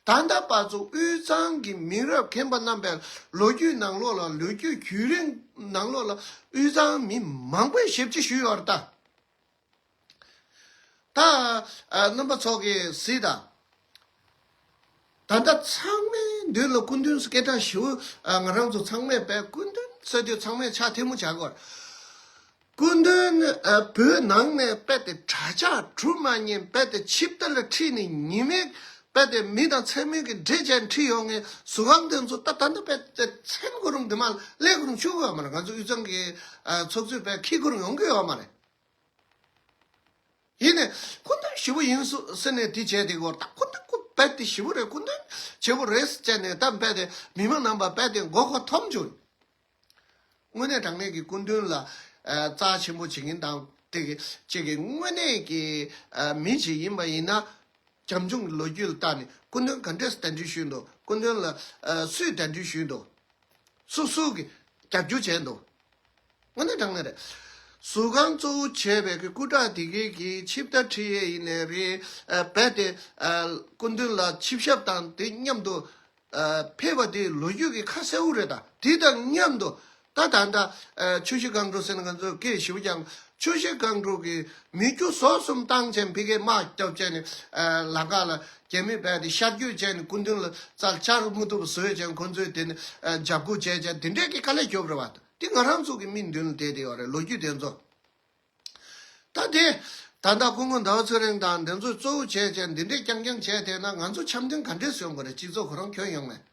ད་ལྟ་བར་དུ་དབུས་གཙང་གི་མི་རབས་རྒན་པ་རྣམ་པའི་ལོ་རྒྱུས་ནང་ལོགས་ལ། ལོ་རྒྱུས་བརྒྱུད་རིམ་ནང་ལོགས་ལ་དབུས་གཙང་མི་མང་པོས་ཞབས་ཕྱི་ཞུས་ཡོད་རེད་ད། ད་ཨ། རྣམ་པ་ཚོ་གིས་གཟིགས་དང་། ད་ལྟ་ཚང་མའི་མདུན་ལ་སྐུ་མདུན་སྐད་གྲགས་ཞེ་པོ། ཨ། ང་རང་ཚོ་ཚང་མས་དཔེ་སྐུ་མདུན་ཟེར་དུས་ཚང་མས་ཕྱག་ཐལ་མོ་བྱ་དགོས། སྐུ་མདུན། ཨ། བོད་ནང་ནས་རྦད་དེ་གྲྭ་ཆགས་གྲུབ་མ་ཉན། རྦད་དེ་ཆིབས་རྟ་ལ་ཁྲིད་ནས་ཉི་མའི་རྦད་དེ་མི་དང་མཚན་མོའི་གི་འདྲེ་བྱས་ཁྲིད་ཡོང་མཁན་ཟུར་ཁང་དེ་ཚོ་ད་ད་ལྟ་རྦད་དེ་མཚན་ཁོ་རང་དེ་མར་སླེབས་ཁོ་རང་བཅུག་གི་ཡོད་མ་རེད། ང་ཚོ་དབུས་གཙང་གི་ཨ། ཚོགས་གཙོས་རྦད་འཁྱེར་ཁོ་རང་ཡོང་གི་ཡོད་མ་རེད། ཡིན་ནའི་སྐུ་མདུན་ཞེ་པོ་ཡིན་ཟེར་ནས་དེ་བྱས་དེ་གོ། ད་སྐུ་མདུན་སྐུ་རྦད་དེ་ཞེ་པོ་རེད། སྐུ་མདུན་བྱེད་པོ་རེད་ཟེར་ནས་ད་རྦད་དེ་མི་མང་རྣམ་པ་རྦད་དེ་མགོ་སྐོར་ཐོབ་བྱུང་། དངོས་གནས་དྲང་གནས་ཀྱི་སྐུ་མདུན་ལ་ཨ། རྩ་ཆེན་པོ་བྱེད་མཁན་དང་དེ་གི་ཅིག་གི་དངོས་གནས་ཀྱི་ཨ། མི་ཅིག་ཡིན་པ་ཡིན་ན། བྱམས་སྐྱོང་གི་ལོ་རྒྱུས་ལ་བལྟས་ནས་སྐུ་མདུན་ག་འདྲས་གདན་འདྲེན་ཞུས་འདུག་སྐུ་མདུན་ལ་ཨ། སུས་གདན་འདྲེན་ཞུས་འདུག་སུ་སུ་གིས་རྒྱབ་སྐྱོར་བྱས་འདུག་དངོས་གནས་དྲང་གནས་རེད། ཟུར་ཁང་གཙོ་བོ་བྱས་པའི་གི་སྐུ་དྲག་དེ་གའི་གི་ཆིབས་རྟ་ཁྲིད་ཡས་ཡིན་ནའི་རེད། ཨ། རྦད་དེ་ཨ། སྐུ་མདུན་ལ་ཆིབས་ཞབས་དང་དེ་མཉམ་དུ་ཨ། ཕེབས་པ་དེ་ལོ་རྒྱུས་ཀྱི་ཁ་གསལ་པོ་རེད། ད་དེ་དང་མཉམ་དུ་ད་ད་ལྟ་ཨ། ཆུ་བཞི་སྒང་དྲུག་ཟེར་ན་ང་ཚོས་སྐད་ཞེ་པོ་རྐྱང་། ཆུ་བཞི་སྒང་དྲུག་གི་མི་རྒྱུ་ཟོག་གསུམ་བཏང་བྱས་ཕ་གིར་དམག་རྒྱབ་བྱས་ནས་ཨ། ལམ་ཁ་ལ་རྒྱ་མི་རྦད་དེ་ཤར་བསྐྱོད་བྱས་ནས་སྐུ་མདུན་ལ་རྩར་བཅར་མི་ཐུབ་པ་བཟོས་བྱས། ཁོ་ཚོས་དེ་ནས་ཨ། འཇབ་རྒོལ་བྱས་བྱས་དེ་འདྲས་ཀྱི་དཀའ་ལས་རྒྱོབ་རེད་བ། དེ་ང་རང་ཚོ་གི་མིག་མདུན་ལ་བསྡད་བསྡད་ཡོད་རེད། ལོ་རྒྱུས་དེ་ཚོ། ད་དེ་ད་ལྟ་སྐུ་ངོ་ཟླ་བ་ཚེ་རིང་དང་དེ་ཚོས་གཙོ་བོ་བྱས་བྱས་འདི་འདྲས་རྐྱང་རྐྱང་བྱས་བསྡད་ན་ང་ཚོ་འཆམ་མཐུན་ག་འདྲས་ཡོང་གི་རེད། སྤྱི་ཚོགས་ཁོ་རང་ཁྱོན་ཡོངས་ནས།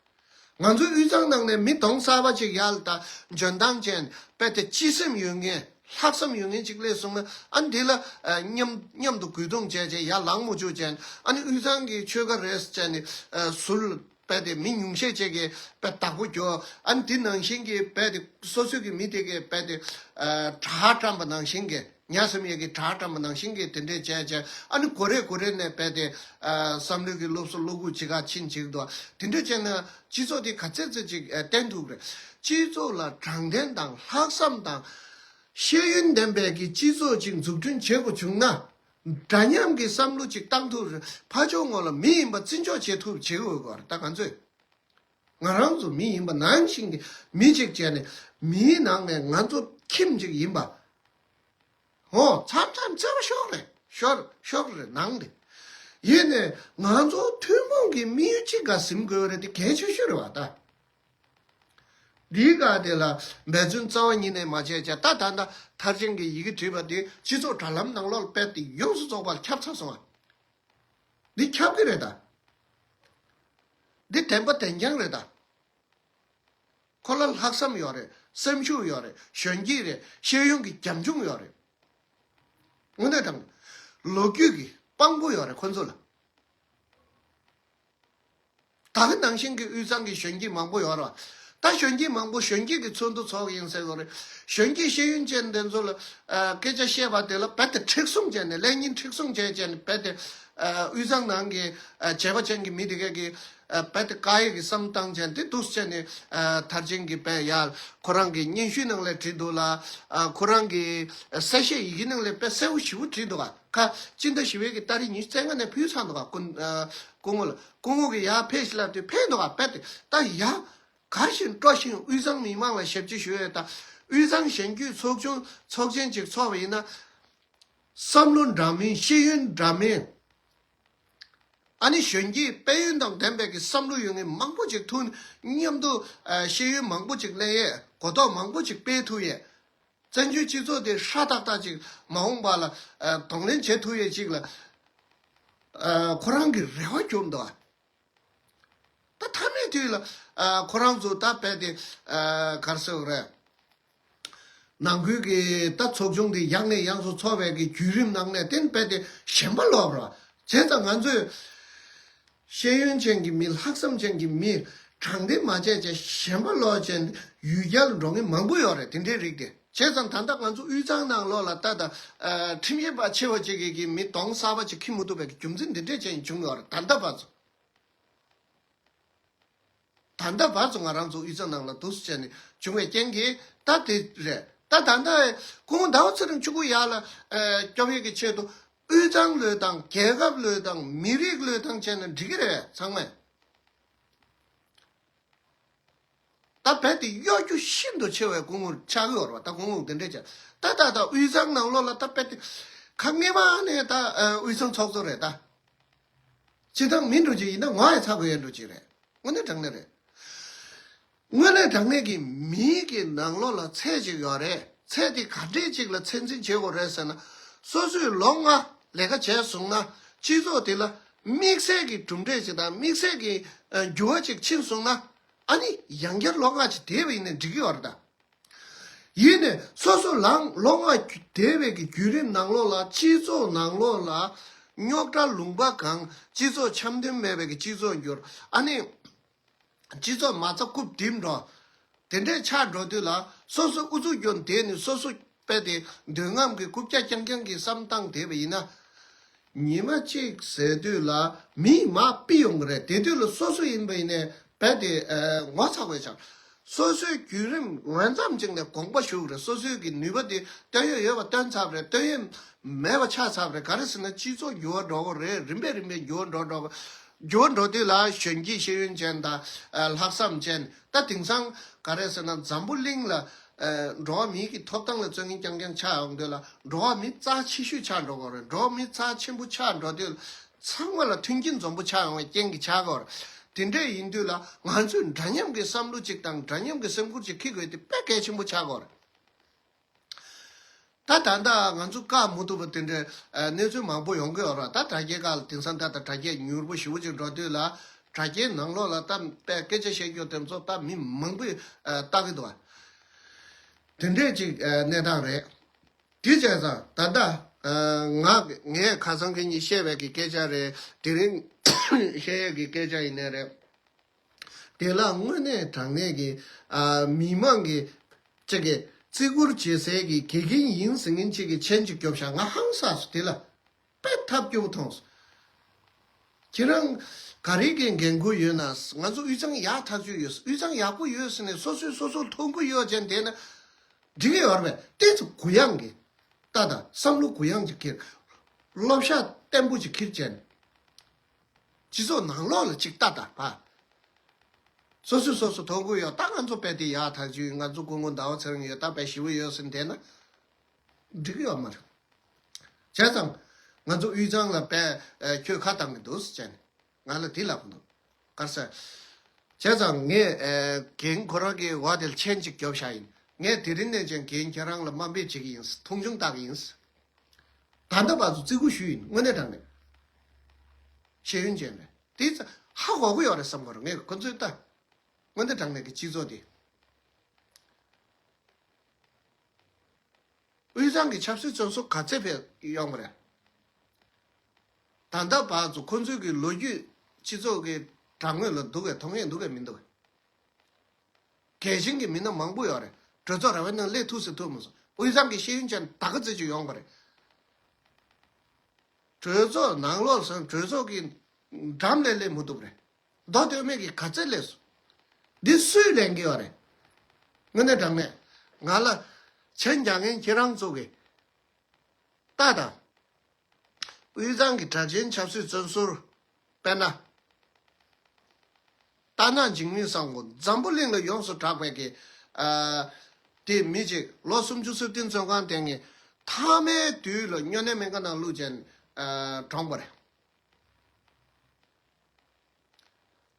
ང་ཚོའི་དབུས་གཙང་ནང་ནས་མི་གདོང་གསར་པ་ཅིག་ཡར་ལ་ད་འཇོན་ཐང་ཅན། རྦད་དེ་སྤྱི་སེམས་ཡོད་མཁན། ལྷག་བསམ་ཡོད་མཁན་ཅིག་སླེབས་སོང་ན། ཨ་ནི་དེ་ལ་ཨ། མཉམ་མཉམ་དུ་གུས་གདུང་བྱས་བྱས་ཡར་ལངས་མ་བཅུག་བྱས། ཨ་ནི་དབུས་གཙང་གི་ཆོལ་ཁ་རེད་ཟེར་བྱས་ནས་ཨ། ཟུར་རྦད་དེ་མི་ཉུང་ཤས་ཅིག་གིས་རྦད་བདག་པོ་རྒྱོབ། ཨ་ནི་དེ་ནང་བཞིན་གྱི་རྦད་དེ་སོ་སོའི་གི་མི་དེ་གས་རྦད་དེ་ཨ། དྲག་བཀྲམ་པ་ནང་བཞིན་གྱི། ཉ་ཟེར་མཁན་གྱི་དྲག་བཀྲམ་པ་ནང་བཞིན་གྱི་དེ་འདྲས་བྱས་བྱས། ཨ་ནི་གོ་རེ་གོ་རེ་ནས་རྦད་དེ་ཨ། བསམ་བློའི་གི་སློབ་གསོ་བློ་འགུག་ཅིག་ག་ཕྱིན་ཅིག་འདུག་དེ་འདྲས་བྱས་ན་སྤྱི་ཚོགས་དེ་ག་ཚད་ཚད་ཅིག་ཨ། བརྟན་ཐུབ་རེད། སྤྱི་ཚོགས་ལ་དྲང་བདེན་དང་ལྷག་བསམ་དང་ཤེས་ཡོན་ལྡན་པའི་གི་སྤྱི་ཚོགས་ཅིག་འཛུགས་སྐྲུན་བྱེད་དགོས་བྱུང་ན། འདྲ་མཉམ་གྱི་བསམ་བློ་ཅིག་བཏང་ཐུབ་རེད། ཕར་ཕྱོགས་ངོས་ལ་མི་ཡིན་པ་བརྩི་འཇོག་བྱེད་ཐུབ་བྱེད་དགོས་ཀྱི་རེད། ད་ང་ཚོས། ང་རང་ཚོ་མི་ཡིན་པ་ནང་བཞིན་གྱི་མི་གཅིག་བྱས་ནས། མིའི་ནང་ནས་ང་ཚོ་ཁྱིམ་གཅིག་ཡིན་པ། འོ། མཚམས་མཚམས་བརྩེ་བ་ཤོར་རེད། ཤོར་ཤོར་རེད་ནང་དེ། ཡིན་ནའི་ང་ཚོ་ཐུན་མོང་གི་དམིགས་ཡུལ་གཅིག་ག་ཟིན་དགོས་རེད། དེ་གལ་ཆེ་ཤོས་རེད་བ་ད། འདིའི་སྒང་དེ་ལ་འབད་བརྩོན་རྩ་བ་ཉིད་ནས་མ་བྱས་བྱས། ད་ད་ལྟ་མཐར་ཕྱིན་གྱི་ཡི་གེ་བྲིས་པ་དེ་སྤྱི་ཚོགས་དྲ་ལམ་ནང་ལོགས་ལ་རྦད་དེ་ཡོངས་སུ་རྫོགས་པར་ཁྱབ་ཚར་སོང་བ། འདི་ཁྱབ་ཀྱི་རེད་ད། འདི་བདེན་པ་བདེན་རྐྱང་རེད་ད། ཁོ་ལ་ལྷག་བསམ་ཡོད་རེད། སེམས་ཤུགས་ཡོད་རེད། གཞོན་སྐྱེས་རེད། ཤེས་ཡོན་གྱི་རྒྱབ་ལྗོངས་ཡོད་རེད། དངོས་གནས་དྲང་། ལོ་རྒྱུས་ཀྱི་དཔང་པོ་ཡོད་རེད་ཁོ་ཚོ་ལ། ད་ག་ནང་བཞིན་གྱི་དབུས་གཙང་གི་གཞོན་སྐྱེས་མང་པོ་ཡོད་རེད་བ། ད་གཞོན་སྐྱེས་མང་པོ་གཞོན་སྐྱེས་ཀྱི་ཚོགས་འདུ་ཚོགས་ཡིན་ཟེར་དགོས་རེད། གཞོན་སྐྱེས་ཤེས་ཡོན་ཅན་དེ་ཚོ་ལ་ཨ་སྐད་ཆ་བཤད་པ་དེ་ལ་རྦད་དེ་མཁྲེགས་བཟུང་བྱས་ནས་ལས་ཉིན་མཁྲེགས་བཟུང་བྱས་བྱས་ནས་རྦད་དེ་ཨ་དབུས་གཙང་ནང་གི་ཨ་བྱས་པ་ཅན་གྱི་མི་དེ་གས་ཀྱི་ཨ་རྦད་དེ་དཀའ་ཡས་ཀྱི་བསམ་བཏང་བྱས་ནས་དེ་འདུག་སེ་བྱས་ནས་ཨ་མཐར་ཕྱིན་གྱི་རྦད་ཡ་ཁོ་རང་གི་སྙན་ཞུའི་ནང་ལ་བྲིས་འདུག་ལ། ཨ་ཁོ་རང་གི་གསལ་བཤད་ཡི་གེ་ནང་ལ་དཔེ་གསལ་པོ་ཞེ་པོ་བྲིས་འདུག་ག་ཁ་སྤྱི་ཟླ་བཞི་པའི་གི་ཏ་རིག་ཉི་ཤུ་རྩ་ལྔ་ནས་ཕུལ་ཚར་འདུག་ག་སྐུ་ཨ་སྐུ་ངོ་ལ། སྐུ་ངོ་གི་ཡར་ཕེབས་ཤིག་ལབ་དུས་ཕེབས་འདུག་ག་རྦད་དེ་ད་ཡ། དགའ་བཞིན་སྤྲོ་བཞིན་དབུས་གཙང་མི་མང་ལ་ཞབས་ཕྱི་ཞུ་ཡས་དང་། དབུས་གཙང་གཞོན་སྐྱེས་ཚོགས་ཆུང་ཚོགས་ཆེན་ཅིག་ཚོགས་པ་ཡིན་ན། བསམ་བློ་འདྲ་མིན་ཤེས་ཡོན་འདྲ་མིན། ཨ་ནི་གཞོན་སྐྱེས་དཔལ་ཡོན་དང་ལྡན་པའི་གི་བསམ་བློ་ཡོད་མཁན་མང་པོ་ཅིག་ཐུག་མཉམ་དུ་ཨ་ཤེས་ཡོན་མང་པོ་ཅིག་ལེན་ཡས་གོ་རྟོགས་མང་པོ་ཅིག་སྤེལ་ཐུབ་ཡས། བཙན་བྱོལ་སྤྱི་ཚོགས་དེ་ཧྲ་ཏག་ཏག་ཅིག་མ་འོངས་པ་ལ་ཨ་གདོང་ལེན་བྱེད་ཐུབ་ཡས་ཅིག་ལ་ཨ་ཁོ་རང་གི་རེ་བ་བཅོམ་འདུག་ཨ། ད་མཐའ་མའི་དུས་ལ་ཨ་ཁོ་རང་ཚོ་ད་རྦད་དེ་ཨ་ག་རེ་ཟེར་དགོས་རེད། ནང་ཁུལ་གྱི་ད་ཚོགས་ཆུང་དེ་ཡག་ནས་ཡག་སུ་འཚོགས་པའི་གི་བརྒྱུད་རིམ་ནང་ནས་བསྟན་རྦད་དེ་ཞེན་པ་ལོག་ར། བྱས་ཙང་ང་ཚོས་ཤེས་ཡོན་ཅན་གྱི་མི་ལྷག་བསམ་ཅན་གྱི་མི་དྲང་བདེན་མ་བྱས་བྱས་ཞེན་པ་ལོག་བྱས་ཡུལ་གྱར་འགྲོ་མཁན་མང་པོ་ཡོད་རེད་དེ་འདྲའི་རིགས་དེ། བྱས་ཙང་ད་ལྟ་ང་ཚོ་དབུས་གཙང་ནང་ལོགས་ལ་ད་ལྟ་ཨ་ཁྲིམས་ཞིབ་པ་ཆེ་བ་ཅིག་གིས་གི་མི་གདོང་གསར་པ་ཅིག་འཁྱེར་མི་ཐུབ་པའི་གི་རྒྱུ་མཚན་འདི་འདྲས་ཅན་བྱུང་ཡོད་རེད་ད་ལྟ་བར་ཚོ། ད་ལྟ་བར་དུ་ང་རང་ཚོ་དབུས་གཙང་ནང་ལ་འདུག་སེ་བྱས་ནས་བྱུང་བའི་རྐྱེན་གྱིས་ད་དེ་རེད། ད་ད་ལྟ་སྐུ་ངོ་ཟླ་བ་ཚེ་རིང་ཆུ་ཁུ་ཡག་ལ་ཨ་སྐྱོབ་ཡས་ཀྱི་ཆེད་དུ་དབུས་གཙང་ལོས་དང་རྒྱལ་ཁབ་ལོས་དང་མི་རིགས་ལོས་དང་བྱས་ན་འགྲིག་གི་རེད་ཚང་མས། ད་རྦད་དེ་གཡོ་སྒྱུ་ཤིན་ཏུ་ཆེ་བའི་སྐུ་ངོ་ཆགས་ཀྱི་ཡོད་རེད་བ། ད་སྐུ་ངོ་དེ་འདྲས་བྱས་ད་ད་ད་དབུས་གཙང་ནང་ལོགས་ལ་ད་རྦད་དེ་ཁ་ངེས་པ་ནས་ད་ཨ་དབུས་གཙང་ཚོགས་གཙོ་རེད་ད། སྤྱིར་བཏང་མི་འགྲོ་གི་ཡིན་ན་ངོ་ཡ་ཚ་དགོས་ཡ་འགྲོ་གི་རེད། དངོས་གནས་དྲང་གནས་རེད། དངོས་གནས་དྲང་གནས་ཀྱི་མིའི་གི་ནང་ལོགས་ལ་ཚད་ཅིག་ཡོད་རེད། ཚད་དེ་ག་འདྲས་ཅིག་ལ་ཚད་འཛིན་བྱེད་དགོས་རེད་ཟེར་ན། སོ་སོས་ལོ་ལྔ་ལས་ཀ་བྱས་སོང་ན་སྤྱི་ཚོགས་དེ་ལ་དམིགས་བསལ་གྱི་གྲུབ་འབྲས་ཅིག་དང་དམིགས་བསལ་གྱི་ཨ་འགྱུར་བ་ཅིག་ཕྱིན་སོང་ན། ཨ་ནི་ཡང་བསྐྱར་ལོ་ལྔ་ཅིག་བསྡད་པ་ཡིན་ན་འགྲིག་གི་ཡོད་རེད་ད། ཡིན་ནས་སོ་སོ་ལང་ལོ་ལྔ་བསྡད་པའི་གི་བརྒྱུད་རིམ་ནང་ལོགས་ལ་སྤྱི་ཚོགས་ནང་ལོགས་ལ་རྙོག་དྲ་ལུང་པ་གང་སྤྱི་ཚོགས་འཆམ་མཐུན་མེད་པའི་གི་སྤྱི་ཚོགས་འགྱུར། ཨ་ནི་སྤྱི་ཚོགས་མ་རྩ་རྐུབ་རྡིབ་འགྲོ། དེ་འདྲས་ཆགས་འགྲོ་དུས་ལ་སོ་སོ་ཨུ་ཚུགས་རྒྱོན་བསྡད་ནས་སོ་སོ་རྦད་དེ་འདོད་རྔམ་གྱི་རྐུབ་བཀྱག་རྐྱང་རྐྱང་གི་བསམ་སྟངས་བསྡད་པ་ཡིན་ན། ཉི་མ་གཅིག་ཟེར་དུས་ལ་མིས་མར་ཕུད་ཡོང་གི་རེད། དེ་དུས་ལ་སོ་སོ་ཡིན་པ་ཡིན་ནའི་རྦད་དེ་ངོ་ཚ་དགོས་ཆགས། སོ་སོའི་བརྒྱུད་རིམ་འོས་འཚམ་ཅིག་ནས་དགོངས་པ་ཞུ་གི་རེད། སོ་སོའི་གི་ནུས་པ་དེ་བཏོན་ཡོད་ཡོད་པ་བཏོན་ཚར་བ་རེད། བཏོན་ཡོད་མེད་པ་ཆགས་ཚར་བ་རེད། ག་རེ་ཟེར་ན་སྤྱི་ཚོགས་འགྱུར་བ་འགྲོ་གི་རེད། རིམ་པས་རིམ་པས་འགྱུར་བ་འགྲོ་འགྲོ་གི་འགྱུར་བ་འགྲོ་དུས་ལ་གཞོན་སྐྱེས་ཤེས་ཡོན་ཅན་དང་ལྷག་བསམ་ཅན། ད་དེང་སང་ག་རེ་ཟེར་ན་འཛམ་བུ་གླིང་ལ་འགྲོ་བ་མིའི་གི་ཐོབ་ཐང་ལ་བརྩོན་མཁན་རྐྱང་རྐྱང་ཆགས་ཡོང་དུས་ལ་འགྲོ་བ་མི་རྩ་ཆེ་ཤོས་ཆགས་འགྲོ་གི་རེད། འགྲོ་བ་མི་རྩ་ཆེན་པོ་ཆགས་འགྲོ་དུས་ཚང་མ་ལ་མཐུན་རྐྱེན་འཛོམས་པོ་ཆགས་ཡོང་བའི་རྐྱེན་གྱིས་ཆགས་གི་རེད། དེ་འདྲས་ཡིན་དུས་ལ་ང་ཚོས་འདྲ་མཉམ་གྱི་བསམ་བློ་གཅིག་དང་འདྲ་མཉམ་གྱི་སེམས་ཁུར་གཅིག་འཁྱེར་དགོས་དེ་དཔེ་གལ་ཆེན་པོ་ཆགས་གི་རེད། ད་ད་ལྟ་ང་ཚོ་བཀག་མི་ཐུབ་པ་དེ་འདྲའི་ཨ་གནས་ཚུལ་མང་པོ་ཡོང་གི་ཡོད་རེད། ད་དྲ་རྒྱའི་སྒང་ལ་དེང་སང་ད་ལྟ་དྲ་རྒྱ་མྱུར་པོ་ཞེ་པོ་ཅིག་འགྲོ་དུས་ལ་དྲ་རྒྱའི་ནང་ལོགས་ལ་ད་དཔེ་སྐད་ཆ་བཤད་རྒྱུ་དེ་ཚོ་ད་མི་མང་པོས་ཨ་ལྟ་གི་འདུག་བ། དེ་འདྲས་ཅིག་ཨ་གནས་སྟངས་རེད། དེ་བྱས་ཙང་ད་ལྟ་ཨ་ང་ངས་ཁ་སང་ཁ་ཉིན་བཤད་པའི་གི་སྐད་ཆ་རེད། དེ་རིང་བཤད་ཡས་ཀྱི་སྐད་ཆ་ཡིན་ནའི་རེད། དེ་ལ་དངོས་གནས་དྲང་གནས་ཀྱི་ཨ་མི་མང་གི་གཅིག་གི་བརྩི་བཀུར་བྱེད་སའི་གི་དགེ་རྒན་ཡིན་ཟེར་མཁན་གཅིག་གི་མཆན་གཅིག་རྒྱོབ་ཤག་ང་ཧང་སངས་སོང་། དེ་ལ་དཔེ་ཐབས་སྐྱོ་བོ་མཐོང་སོང་། ཁྱེད་རང་ག་རེ་གི་འགན་ཁུར་ཡོད་ན། ང་ཚོ་དབུས་གཙང་ཡག་ཐག་ཆོད་ཡོད། དབུས་གཙང་ཡག་པོ་ཡོད་ཟེར་ནས་སོ་སོས་སོ་སོར་མཐོང་གི་ཡོད་ཅན་དེ་ན་འགྲིག་གི་ཡོད་རེད་པས། དེ་ཚོ་གུ་ཡངས་ཀྱི་ལྟ་དང་བསམ་བློ་གུ་ཡངས་ཅིག་འཁྱེར། བསླབ་བྱ་བརྟན་པོ་ཅིག་འཁྱེར་བྱས་ནས། སྤྱི་ཚོགས་ནང་ལོགས་ལ་ཅིག་ལྟ་དང་བ། སོ་སོས་སོ་སོ་མཐོང་གི་ཡོད། ད་ང་ཚོ་རྦད་དེ་ཡག་ཐག་ཆོད་ཡོད། ང་ཚོ་སྐུ་ངོ་ཟླ་བ་ཚེ་རིང་ཡོད། ད་རྦད་ཞི་བ་ཡོད་ཟེར་བསྡད་ན་འགྲིག་གི་ཡོད་མ་རེད། བྱས་ཙང་ང་ཚོ་དབུས་གཙང་ལ་རྦད་ཁྱོད་ཁ་བཏང་གི་འདུག་ཟེར་བྱས་ནས་ང་ལ་དེ་ལབ་གི་འདུག་ག་རེ་ཟེར། བྱས་ཙང་ངས་ཨ་རྒན་ཁོ་རང་གི་འོག་དེར་མཆན་ཅིག་རྒྱོབ་བཞག་ཡིན། ངས་དེ་རིང་ནས་ཀྱང་རྒན་ཁྱེད་རང་ལ་དམའ་འབེབས་བྱེད་ཀྱི་ཡིན། མཐོང་ཆུང་བཏང་གི་ཡིན། ད་ལྟ་བར་དུ་བརྩི་བཀུར་ཞུས་ཡིན། དངོས་གནས་དྲང་གནས། ཤེས་ཡོན་ཅན་རེད། དེ་ཚོ་ཧ་གོ་གི་ཡོད་རེད་བསམ་གི་རེད། ངས་ཁོ་ཚོའི་ལྟ། དངོས་གནས་དྲང་གནས་ཀྱི་སྤྱི་ཚོགས་དེ། དབུས་གཙང་གི་ཆབ་སྲིད་བཙོན་ཟུར་ག་ཚད་ཕེབས་ཡོང་བ་རེད། ད་ལྟ་བར་དུ་ཁོ་ཚོའི་གི་ལོ་རྒྱུས་སྤྱི་ཚོགས་ཀྱི་དྲ་ངོས་ལ་འདུག་གས། མཐོང་ཡས་འདུག་གས་མི་འདུག་གས། གལ་ཆེན་གྱི་མི་སྣ་མང་པོ་ཡོད་རེད། གྲོས་ཚོགས་ར་བའི་ནང་སླེབས་ཐུབ་སྲིད་ཐུབ་མི་སོང་། དབུས་གཙང་གི་ཤེས་ཡོན་ཅན་ད་ག་ཙམ་ཅིག་ཡོང་བ་རེད། གྲོས་ཚོགས་ནང་ལོགས་སུ་གྲོས་ཚོགས་ཀྱི་འགྲམ་ལས་སླེབས་མི་ཐུབ་རེད། མདོ་སྟོད་སྨད་ཀྱི་ག་ཚད་སླེབས་སོང་། འདི་སུས་ལེན་གྱི་ཡོད་རེད། དངོས་གནས་དྲང་གནས་ང་ལ་མཆན་རྒྱག་མཁན་ཁྱེད་རང་ཚོ་གིས་ལྟ་དང་། དབུས་གཙང་གི་གྲགས་ཅན་ཆབ་སྲིད་བཙོན་ཟུར། དཔེར་ན། རྟ་ནག་འཇིགས་མེད་བཟང་པོ་འཛམ་བུ་གླིང་ལ་ཡོངས་སུ་གྲགས་པའི་གི། ཨ། དེ་མི་གཅིག་ལོ་སུམ་ཅུ་སོ་བདུན་བཙོན་ཁང་བསྟེན་མཁན། མཐའ་མའི་དུས་ལ་སྨྱོ་ནད་སྨན་ཁང་ནང་བླུགས་བྱས་ནས། ཨ། གྲོངས་པ་རེད།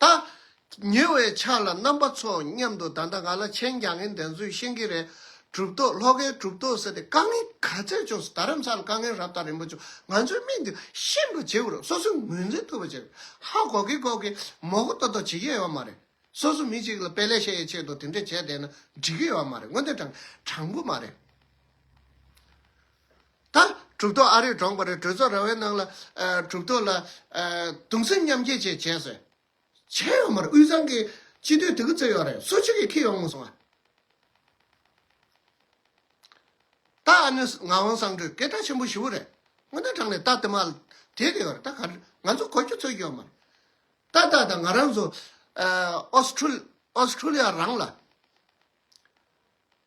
ད། ཉེ་བའི་ཆར་ལ་རྣམ་པ་ཚོ་མཉམ་དུ་ད་ལྟ་ང་ལ་མཆན་རྒྱག་མཁན་དེ་ཚོས་ཤེས་ཀྱི་རེད། གྲུབ་ཐོབ་ལྷོ་ཁའི་གྲུབ་ཐོབ་ཟེར་ཏེ་དཀའ་ངལ་ག་ཚད་བྱུང་སོང་། རྡ་རམ་ས་ལ་དཀའ་ངལ་རབ་དང་རིམ་པ་བྱུང་། ང་ཚོའི་མིག་འདི་ཤེས་པ་བྱེད་དགོས་རེད། སོ་སོས་ངོས་འཛིན་ཐུབ་པ་བྱེད་དགོས། ཧ་གོ་གི་གོ་གི་མོ་གོ་ཏོ་ཏོ་བྱེད་ཀྱི་ཡོད་མ་རེད། སོ་སོ་མི་གཅིག་ལ་དཔེ་ལེགས་བཤད་ཡའི་ཆེད་དུ་དེ་འདྲ་བྱས་བསྡད་ན་འགྲིག་གི་ཡོད་མ་རེད། དངོས་གནས་དྲང་དྲང་པོ་མ་རེད། ད་གྲུབ་ཐོབ་ཨ་རིར་གྲོངས་པ་རེད། གྲོས་ཚོགས་ར་བའི་ནང་ལ། ཨ། གྲུབ་ཐོབ་ལ། ཨ། གདུང་སེམས་མཉམ་སྐྱེད་བྱས་བྱས་ཟེར། བྱས་ཡོད་མ་རེད། དབུས་གཙང་གི་སྤྱི་འཐུས་དེ་ག་ཚོད་ཡོད་རེད། སུ་གཅིག་གིས་འཁྱེར་ཡོང་མ་སོང་ཨ། ད་ཨ་ནི་ངག་དབང་གསང་སྒྲོས་སྐད་གྲགས་ཆེན་པོ་ཞེ་པོ་རེད། དངོས་གནས་དྲང་གནས་ད་དེ་མ་དེ་དེ་ཡོད་རེད། ད་ག་རེ་ང་ཚོ་གོ་རྒྱུ་ཐོས་རྒྱུ་ཡོད་མ་རེད། ད་ད་ད་ང་རང་ཚོ། ཨ། ཨོ་སི་ཁྲུལ་ཨོ་སི་ཁྲུ་ལི་ཡ་རང་ལ།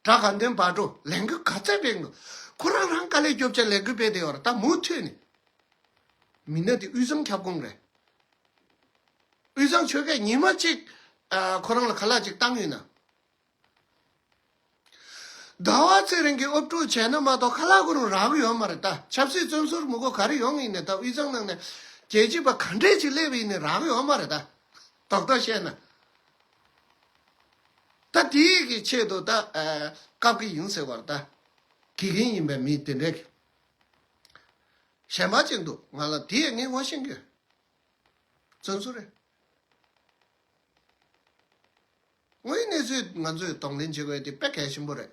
དགྲ་དགའ་ལྡན་བག་གྲོ་ལས་འགུལ་ག་ཚད་སྤེལ་འདུག་ཁོ་རང་རང་དཀའ་ལས་རྒྱོབ་བྱས་ལས་འགུལ་སྤེལ་བསྡད་ཡོད་རེད། ད་མུ་མཐུད་ནས། མི་སྣ་དེ་དབུས་གཙང་ཁྱབ་ཁོངས་རེད། དབུས་གཙང་ཆོལ་ཁས་ཉི་མ་གཅིག་ཨ། ཁོ་རང་ལ་ཁ་ལག་ཅིག་བཏང་ཡོད་ན། ཟླ་བ་ཚེ་རིང་གིས་ཨོབ་ཀྲུག་བྱས་ན་མ་གཏོགས་ཁ་ལག་ཁོ་རང་རག་གི་ཡོད་མ་རེད། ད་ཆབ་སྲིད་བཙོན་ཟུར་མི་གོ་ག་རེ་ཡོང་ཡིན་ནའི་ད་དབུས་གཙང་ནང་ནས་རྒྱལ་གཅེས་པ་ག་འདྲས་ཅིག་སླེབས་ཡིན་ནའི་རག་གི་ཡོད་མ་རེད། ད་རྡོག་རྡོག་བཤད་ན། ད་དེའི་གི་ཆེད་དུ་ད་ཨ། བཀབ་གི་ཡིན་ཟེར་བར་ད། དགེ་རྒན་ཡིན་པའི་མི་དེ་འདྲས་ཀྱི་གཞན་པ་ཅིག་འདུག་ང་ལ་དེ་ངས་ངོ་ཤེས་ཀྱི་བཙོན་ཟུར་རེད། དངོས་ཡོད་གནས་ཚུལ་ང་ཚོས་གདོང་ལེན་བྱེད་དགོས་དེ་དཔེ་གལ་ཆེན་པོ་རེད།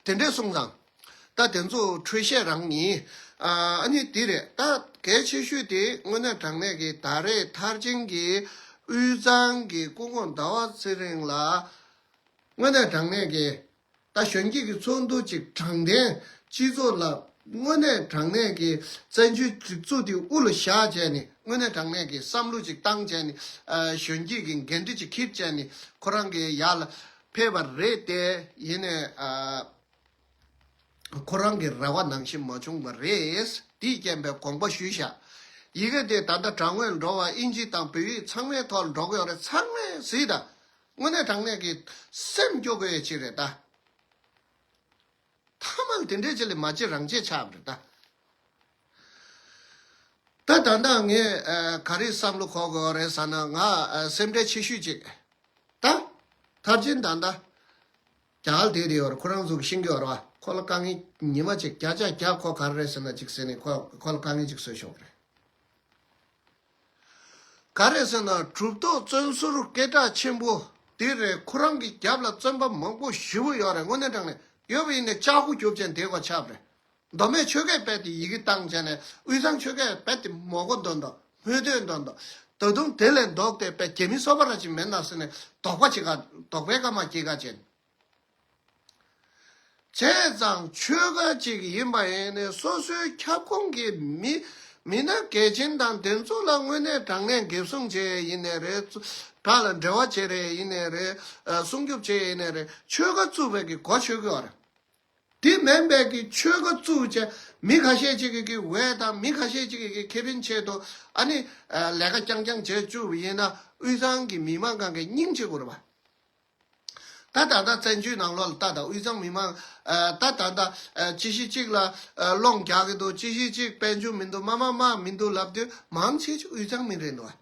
དེ་འདྲས་སོང་ཙང་། ད་དེ་ཚོ་འཕྲོས་བཤད་རང་ཡིན། ཨ་ནི་དེ་རེད། ད་གལ་ཆེ་ཤོས་དེ་དངོས་གནས་དྲང་གནས་ཀྱི་ད་རེས་མཐར་ཕྱིན་གྱི་དབུས་གཙང་གི་སྐུ་ངོ་ཟླ་བ་ཚེ་རིང་ལ། དངོས་གནས་དྲང་གནས་ཀྱི་ད་གཞོན་སྐྱེས་ཀྱི་ཚོགས་འདུ་ཅིག་དྲང་བདེན་སྤྱི་ཚོགས་ལ་དངོས་གནས་དྲང་གནས་ཀྱི་བཙན་བྱོལ་སྒྲིག་འཛུགས་དེ་དབུ་ལ་བཞག་བྱས་ནས་དངོས་གནས་དྲང་གནས་ཀྱི་བསམ་བློ་ཅིག་བཏང་བྱས་ནས། ཨ། གཞོན་སྐྱེས་ཀྱི་འགན་འཁྲི་ཅིག་འཁྱེར་བྱས་ནས་ཁོ་རང་གི་ཡར་ལ་ཕེབས་པ་རེད་དེ། ཡིན་ནའི། ཨ། ཁོ་རང་གི་རེ་བ་ནང་བཞིན་མ་བྱུང་བ་རེད། དེའི་རྐྱེན་པས་དགོངས་པ་ཞུས་བཞག་ཡི་གེ་དེ་ད་ལྟ་དྲ་ངོས་འགྲོ་བ་དབྱིན་ཇི་དང་བོད་ཡིག་ཚང་མའི་ཐོག་ལ་འགྲོ་གི་ཡོད་རེད། ཚང་མས་གཟིགས་དང་། དངོས་གནས་དྲང་གནས་ཀྱི་སེམས་སྐྱོ་དགོས་ཡ་ཅིག་རེད་ད། ཐ་མལ་དེ་འདྲའི་ཅིག་ལས་མ་བྱེད་རང་བྱེད་ཆགས་པ་རེད་ད། ད་ད་ལྟ་ངས་ཨ། ག་རེ་བསམ་བློ་འཁོར་དགོས་རེད་ཟེར་ན། ང་ཨ། སེམས་ཁྲལ་ཆེ་ཤོས་ཅིག་ད་མཐར་ཕྱིན་ད་ལྟ་རྒྱ་གར་དེ་རེད་ཡོད་རེད། ཁོ་རང་ཚོ་གི་ཤེས་ཀྱི་ཡོད་རེད་བ། ཁོ་ལ་དཀའ་ངལ་ཉི་མ་གཅིག་བརྒྱ་ཆ་བརྒྱ་ཁོ་ག་རེ་རེད་ཟེར་ན་ཅིག་ཟེར་ནས་ཁོ་ཁོ་ལ་དཀའ་ངལ་ཅིག་བཟོས་ཤོག་རེད། ག་རེ་ཟེར་ན་གྲུབ་ཐོབ་བཙོན་ཟུར་སྐད་གྲགས་ཆེན་པོ་དེ་རེད། ཁོ་རང་གི་རྒྱབ་ལ་བཙོན་པ་མང་པོ་ཞེ་པོ་ཡོད་རེད། དངོས་གནས་དྲང་གནས་ཡོད་པ་ཡིན་ནའི་ལྕགས་པོ་རྒྱོབ་ཅན་དེ་གོ་ཆགས་པ་རེད། མདོ་སྨད་ཆོལ་ཁས་རྦད་དེ་ཡི་གེ་བཏང་བྱས་ནས། དབུས་གཙང་ཆོལ་ཁས་རྦད་དེ་མོ་གོ་འདོན་འདོན། སྨོན་འདུན་འདོན་འདོན། ད་དུང་དེ་ལས་ལྡོག་སྟེ་རྦད་རྒྱ་མི་སོ་པ་ར་ཅིག་མེད་ན་ཟེར་ནས་དོགས་པ་ཅིག་ག་དོགས་པའི་སྐར་མ་སྐྱེ་ག་བྱས། བྱས་ཙང་ཆོལ་ཁ་ཅིག་ཡིན་པ་ཡིན་ནའི་སོ་སོའི་ཁྱབ་ཁོངས་ཀྱི་མི་མི་སྣ་གལ་ཆེན་དང་དེ་ཚོ་ལ་དངོས་གནས་དྲང་གནས་འགེབས་སྲུང་བྱས་ཡིན་ནའི་རེད། བར་ལ་འབྲེལ་བ་བྱས་རེད་ཡིན་ནའི་རེད། ཨ། སྲུང་སྐྱོབ་བྱས་ཡིན་ནའི་རེད། ཆོལ་ཁ་བཙུགས་པའི་གི་གོ་ཆོད་ཀྱི་ཡོད་རེད། དེ་མིན་པའི་གི་ཆོལ་ཁ་བཙུགས་བྱས་མི་ཁ་ཤས་ཅིག་གི་གི་འོས་དང་མི་ཁ་ཤས་ཅིག་གི་གི་ཁེ་ཕན་ཆེད་དུ་ཨ་ནི་ཨ་ལས་ཀ་རྐྱང་རྐྱང་བྱས་བཅུག་པ་ཡིན་ན། དབུས་གཙང་གི་མི་མང་གང་གི་སྙིང་རྗེ་དགོས་རེད་པ། ད་ད་ལྟ་བཙན་བྱོལ་ནང་ལོགས་ལ་ལྟ་དང་། དབུས་གཙང་མི་མང་ཨ་ད་ད་ལྟ་ཨ་ཅི་ཞིག་ཅིག་ལ་ཨ་སློང་རྒྱག་གི་འདུག་ཅི་ཞིག་ཅིག་དཔལ་འབྱོར་མི་འདུག་མ་མ་མ་མི་འདུག་ལབ་དུས་མང་ཆེ་ཆུ་དབུས་གཙང་མི་རེད་འདུག་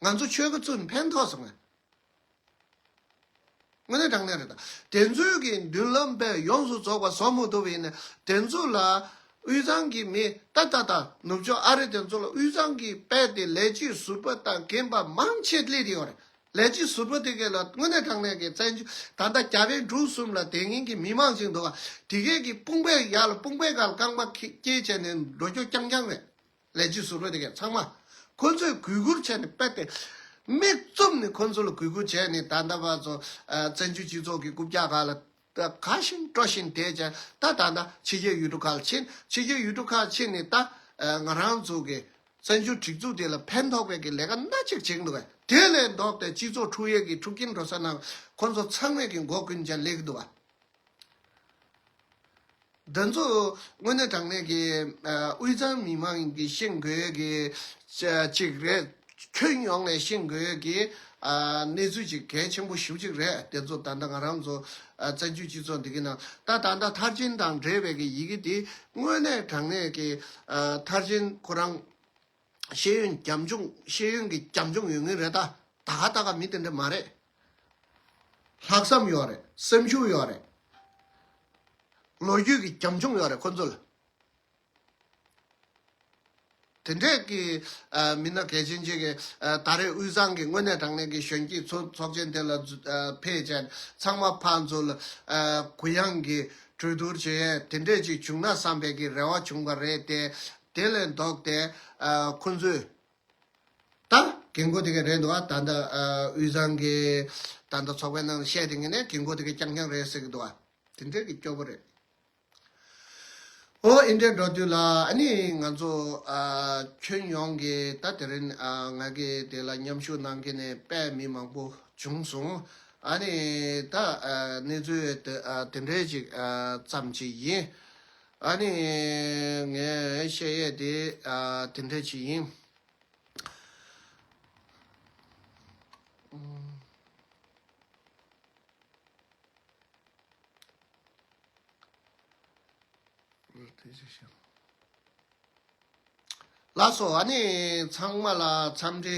ང་ཚོ་ཆོལ་ཁ་བཙུགས་ནས་ཕན་ཐོགས་སོང་ངས། དངོས་གནས་དྲང་གནས་རེད་ད། དེ་ཚོའི་གི་མདུན་ལམ་དཔེ་ཡོངས་སུ་རྫོགས་པ་བཟོ་མི་ཐུབ་པ་ཡིན་ན། དེ་ཚོ་ལ་དབུས་གཙང་གི་མི་ད་ད་ད་ནུབ་ཕྱོགས་ཨ་རི་དེ་ཚོ་ལ་དབུས་གཙང་གི་དཔེ་དེ་ལས་བྱེད་ཟུར་པ་དང་རྒན་པ་མང་ཆེ་སླེབས་ཡོད་རེད། ལས་བྱེད་ཟུར་པ་དེ་གས་ལ་དངོས་གནས་དྲང་གནས་ཀྱི་བཙན་བྱོལ་ད་ལྟ་རྒྱ་བལ་འབྲུག་གསུམ་ལ་དེ་སྔོན་གྱི་མི་མང་ཅིག་འདུག་ག་དེ་གས་ཀྱི་དཔུང་པའི་ཡར་ལ་དཔུང་པའི་སྒང་ལ་རྐང་པ་ཁེ་སྐྱེལ་བྱས་ནས་འགྲོ་རྒྱུ་རྐྱང་རྐྱང་རེད། ལས་བྱེད་ཟུར་པ་དེ་གས་ཚང་མ་ཁོ་ཚོས་གུས་བཀུར་བྱས་ནས་དཔེ་དེ་ མིག་བཙུམ་ནས་ཁོ་ཚོ་ལ་གུས་བཀུར་བྱས་ནས། ད་ལྟ་བར་དུ་བཙན་བྱོལ་སྤྱི་ཚོགས་ཀྱི་རྐུབ་བཀྱག་ཁག་ལ་ད་ག་བཞིན་སྤྲོ་བཞིན་བསྡད་ཀྱང་། ད་ད་ལྟ་ཕྱི་རྒྱལ་ཡུལ་གྲུ་ཁག་ལ་ཕྱིན། ཕྱི་རྒྱལ་ཡུལ་གྲུ་ཁག་ཕྱིན་ནས། ད་ང་རང་ཚོ་གི་བཙན་བྱོལ་སྒྲིག་འཛུགས་དེ་ལ་ཕན་ཐོགས་པའི་གི་ལས་ཀ་སྣ་གཅིག་བྱེད་ཀྱི་འདུག་གས། དེ་ལས་ལྡོག་སྟེ་སྤྱི་ཚོགས་འཁྲུག་ཡས་ཀྱི་འཁྲུག་རྐྱེན་འགྲོ་ས་ནང་ཁོ་ཚོ་ཚང་མས་ཀྱི་མགོ་ཀུན་ཀྱང་སླེབས་ཀྱི་འདུག་ག། འདི་ཚོ་དངོས་གནས་དྲང་གནས་ཀྱི་ཨ་དབུས་གཙང་མི་མང་གིས་ཤེས་དགོས་ཀྱི་ཅིག་རེད། ཁྱོན་ཡོངས་ནས་ཤེས་དགོས་ཀྱི་ཨ་གནས་ཚུལ་ཅིག་གལ་ཆེན་པོ་ཞེ་པོ་ཅིག་རེད། དེ་ཚོ་ད་ལྟ་ང་རང་ཚོ་ཨ་བཙན་བྱོལ་སྤྱི་ཚོགས་འདི་གི་ནང་ད་ད་ལྟ་མཐར་ཕྱིན་དང་འབྲེལ་བའི་གི་ཡི་གེ་དེ་དངོས་གནས་དྲང་གནས་ཀྱི་ཨ་མཐར་ཕྱིན་ཁོ་རང་ཤེས་ཡོན་རྒྱབ་ལྗོངས། ཤེས་ཡོན་གྱི་རྒྱབ་ལྗོངས་ཡོད་མཁན་རེད། ད་ད་ག་ད་ག་མི་དེ་འདྲ་མ་རེད། ལྷག་བསམ་ཡོད་རེད། སེམས་ཤུགས་ཡོད་རེད། ལོ་རྒྱུས་ཀྱི་རྒྱབ་ལྗོངས་ཡོད་རེད་ཁོ་ཚོ་ལ། དེ་འདྲས་ཀྱི་ཨ་མི་སྣ་གལ་ཆེན་ཅིག་གིས་ཨ་ད་རེས་དབུས་གཙང་གི་དངོས་གནས་དྲང་གནས་ཀྱི་གཞོན་སྐྱེས་ཚོ་ཚོགས་ཆེན་དེ་ལ་འཛུ- ཨ་ཕེབས་བྱས། ཚང་མ་ཕར་ཚུར་ལ་ཨ་གུ་ཡངས་ཀྱི་གྲོས་བསྡུར་བྱས། དེ་འདྲས་ཅིག་བྱུང་ན་བསམ་པའི་གི་རེ་བ་བྱུང་བ་རེད་དེ། དེ་ལས་ལྡོག་སྟེ་ཨ་ཁོ་ཚོས་ད་འགན་ཁུར་དེ་ག་རེད་འདུག་ཨ། ད་ལྟ་ཨ་དབུས་གཙང་གི་ད་ལྟ་ཚོགས་པའི་ནང་བཤད་དེ་ངས་ནས་འགན་ཁུར་དེ་ག་རྐྱང་རྐྱང་རེད་ཟེར་གི་འདུག་ཨ། དེ་འདྲས་ཀྱི་སྐྱོ་པོ་རེད། ཨོ་ཨིན་འདྲས་འགྲོ་དུས་ལ་ཨ་ནི་ང་ཚོ་ཨ་ཁྱོན་ཡོངས་ཀྱི་ད་དེ་རིང་ཨ་ང་གི་དེ་ལ་མཉམ་ཞུགས་གནང་མཁན་ནས་དཔེ་མི་མང་པོ་བྱུང་སོང་། ཨ་ནི་ད་ཨ་གནས་ཚུལ་དེ་ཨ་དེ་འདྲས་ཅིག་ཨ་ཙམ་ཅིག་ཡིན། ཨ་ནི་ངས་བཤད་ཡས་དེ་ཨ་དེ་འདྲས་ཅིག་ཡིན། ལགས་སོ། ཨ་ནི་ཚང་མ་ལ་འཚམས་འདྲི་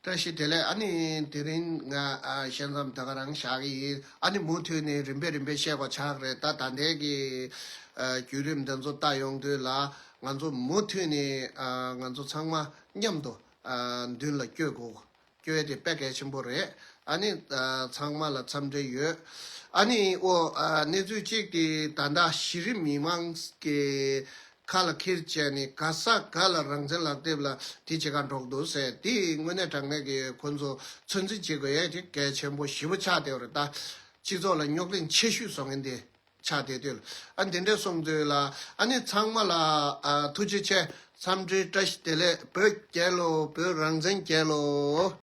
བཀྲ་ཤིས་བདེ་ལེགས། ཨ་ནི་དེ་རིང་ང་ཨ་བཤད་མཚམས་ད་ག་རང་བཞག་གི་ཡིན། ཨ་ནི་མུ་མཐུད་ནས་རིམ་པས་རིམ་པས་བཤད་དགོས་ཆགས་རེད། ད་ད་ལྟའི་གི་ཨ་བརྒྱུད་རིམ་འདི་ཚོ་ལྟ་ཡོང་དུས་ལ་ང་ཚོ་མུ་མཐུད་ནས་ཨ་ང་ཚོ་ཚང་མ་མཉམ་དུ་ཨ་མདུན་ལ་བསྐྱོད་དགོས། སྐྱོ་བ་དེ་དཔེ་གལ་ཆེན་པོ་རེད། ཨ་ནི་ཨ་ཚང་མ་ལ་འཚམས་འདྲི་ཡོད། ཨ་ནི་ཨོ་ཨ་གནས་ཚུལ་གཅིག་དེ་ད་ལྟ་གཞི་རིམ་མི་མང་གི་ཁ་ལ་འཁྱེར་བྱས་ནས་ག་ས་ག་ལ་རང་བཙན་ལག་དེབ་ལ་དེ་བྱེད་ག་འགྲོ་གི་འདུག་ཟེར། དེ་དངོས་གནས་དྲང་གནས་ཀྱི་ཁོ་ཚོ་ཚོད་འཛིན་བྱེད་དགོས་ཡས་དེ་གལ་ཆེན་པོ་ཞེ་པོ་ཆགས་བསྡད་ཡོད་རེད། ད་སྤྱི་ཚོགས་ལ་རྙོག་གླེང་ཆེ་ཤོས་བཟོ་མཁན་དེ། ཆགས་བསྡད་དུས་ལ་ཨ་འདི་འདྲས་སོང་དུས་ལ་ཨ་ནི་ཚང་མ་ལ་ཨ་ཐུགས་རྗེ་ཆེ། འཚམས་འདྲི་བཀྲ་ཤིས་བདེ་ལེགས། བོད་རྒྱལ་ལོ། བོད་རང་བཙན་རྒྱལ་ལོ།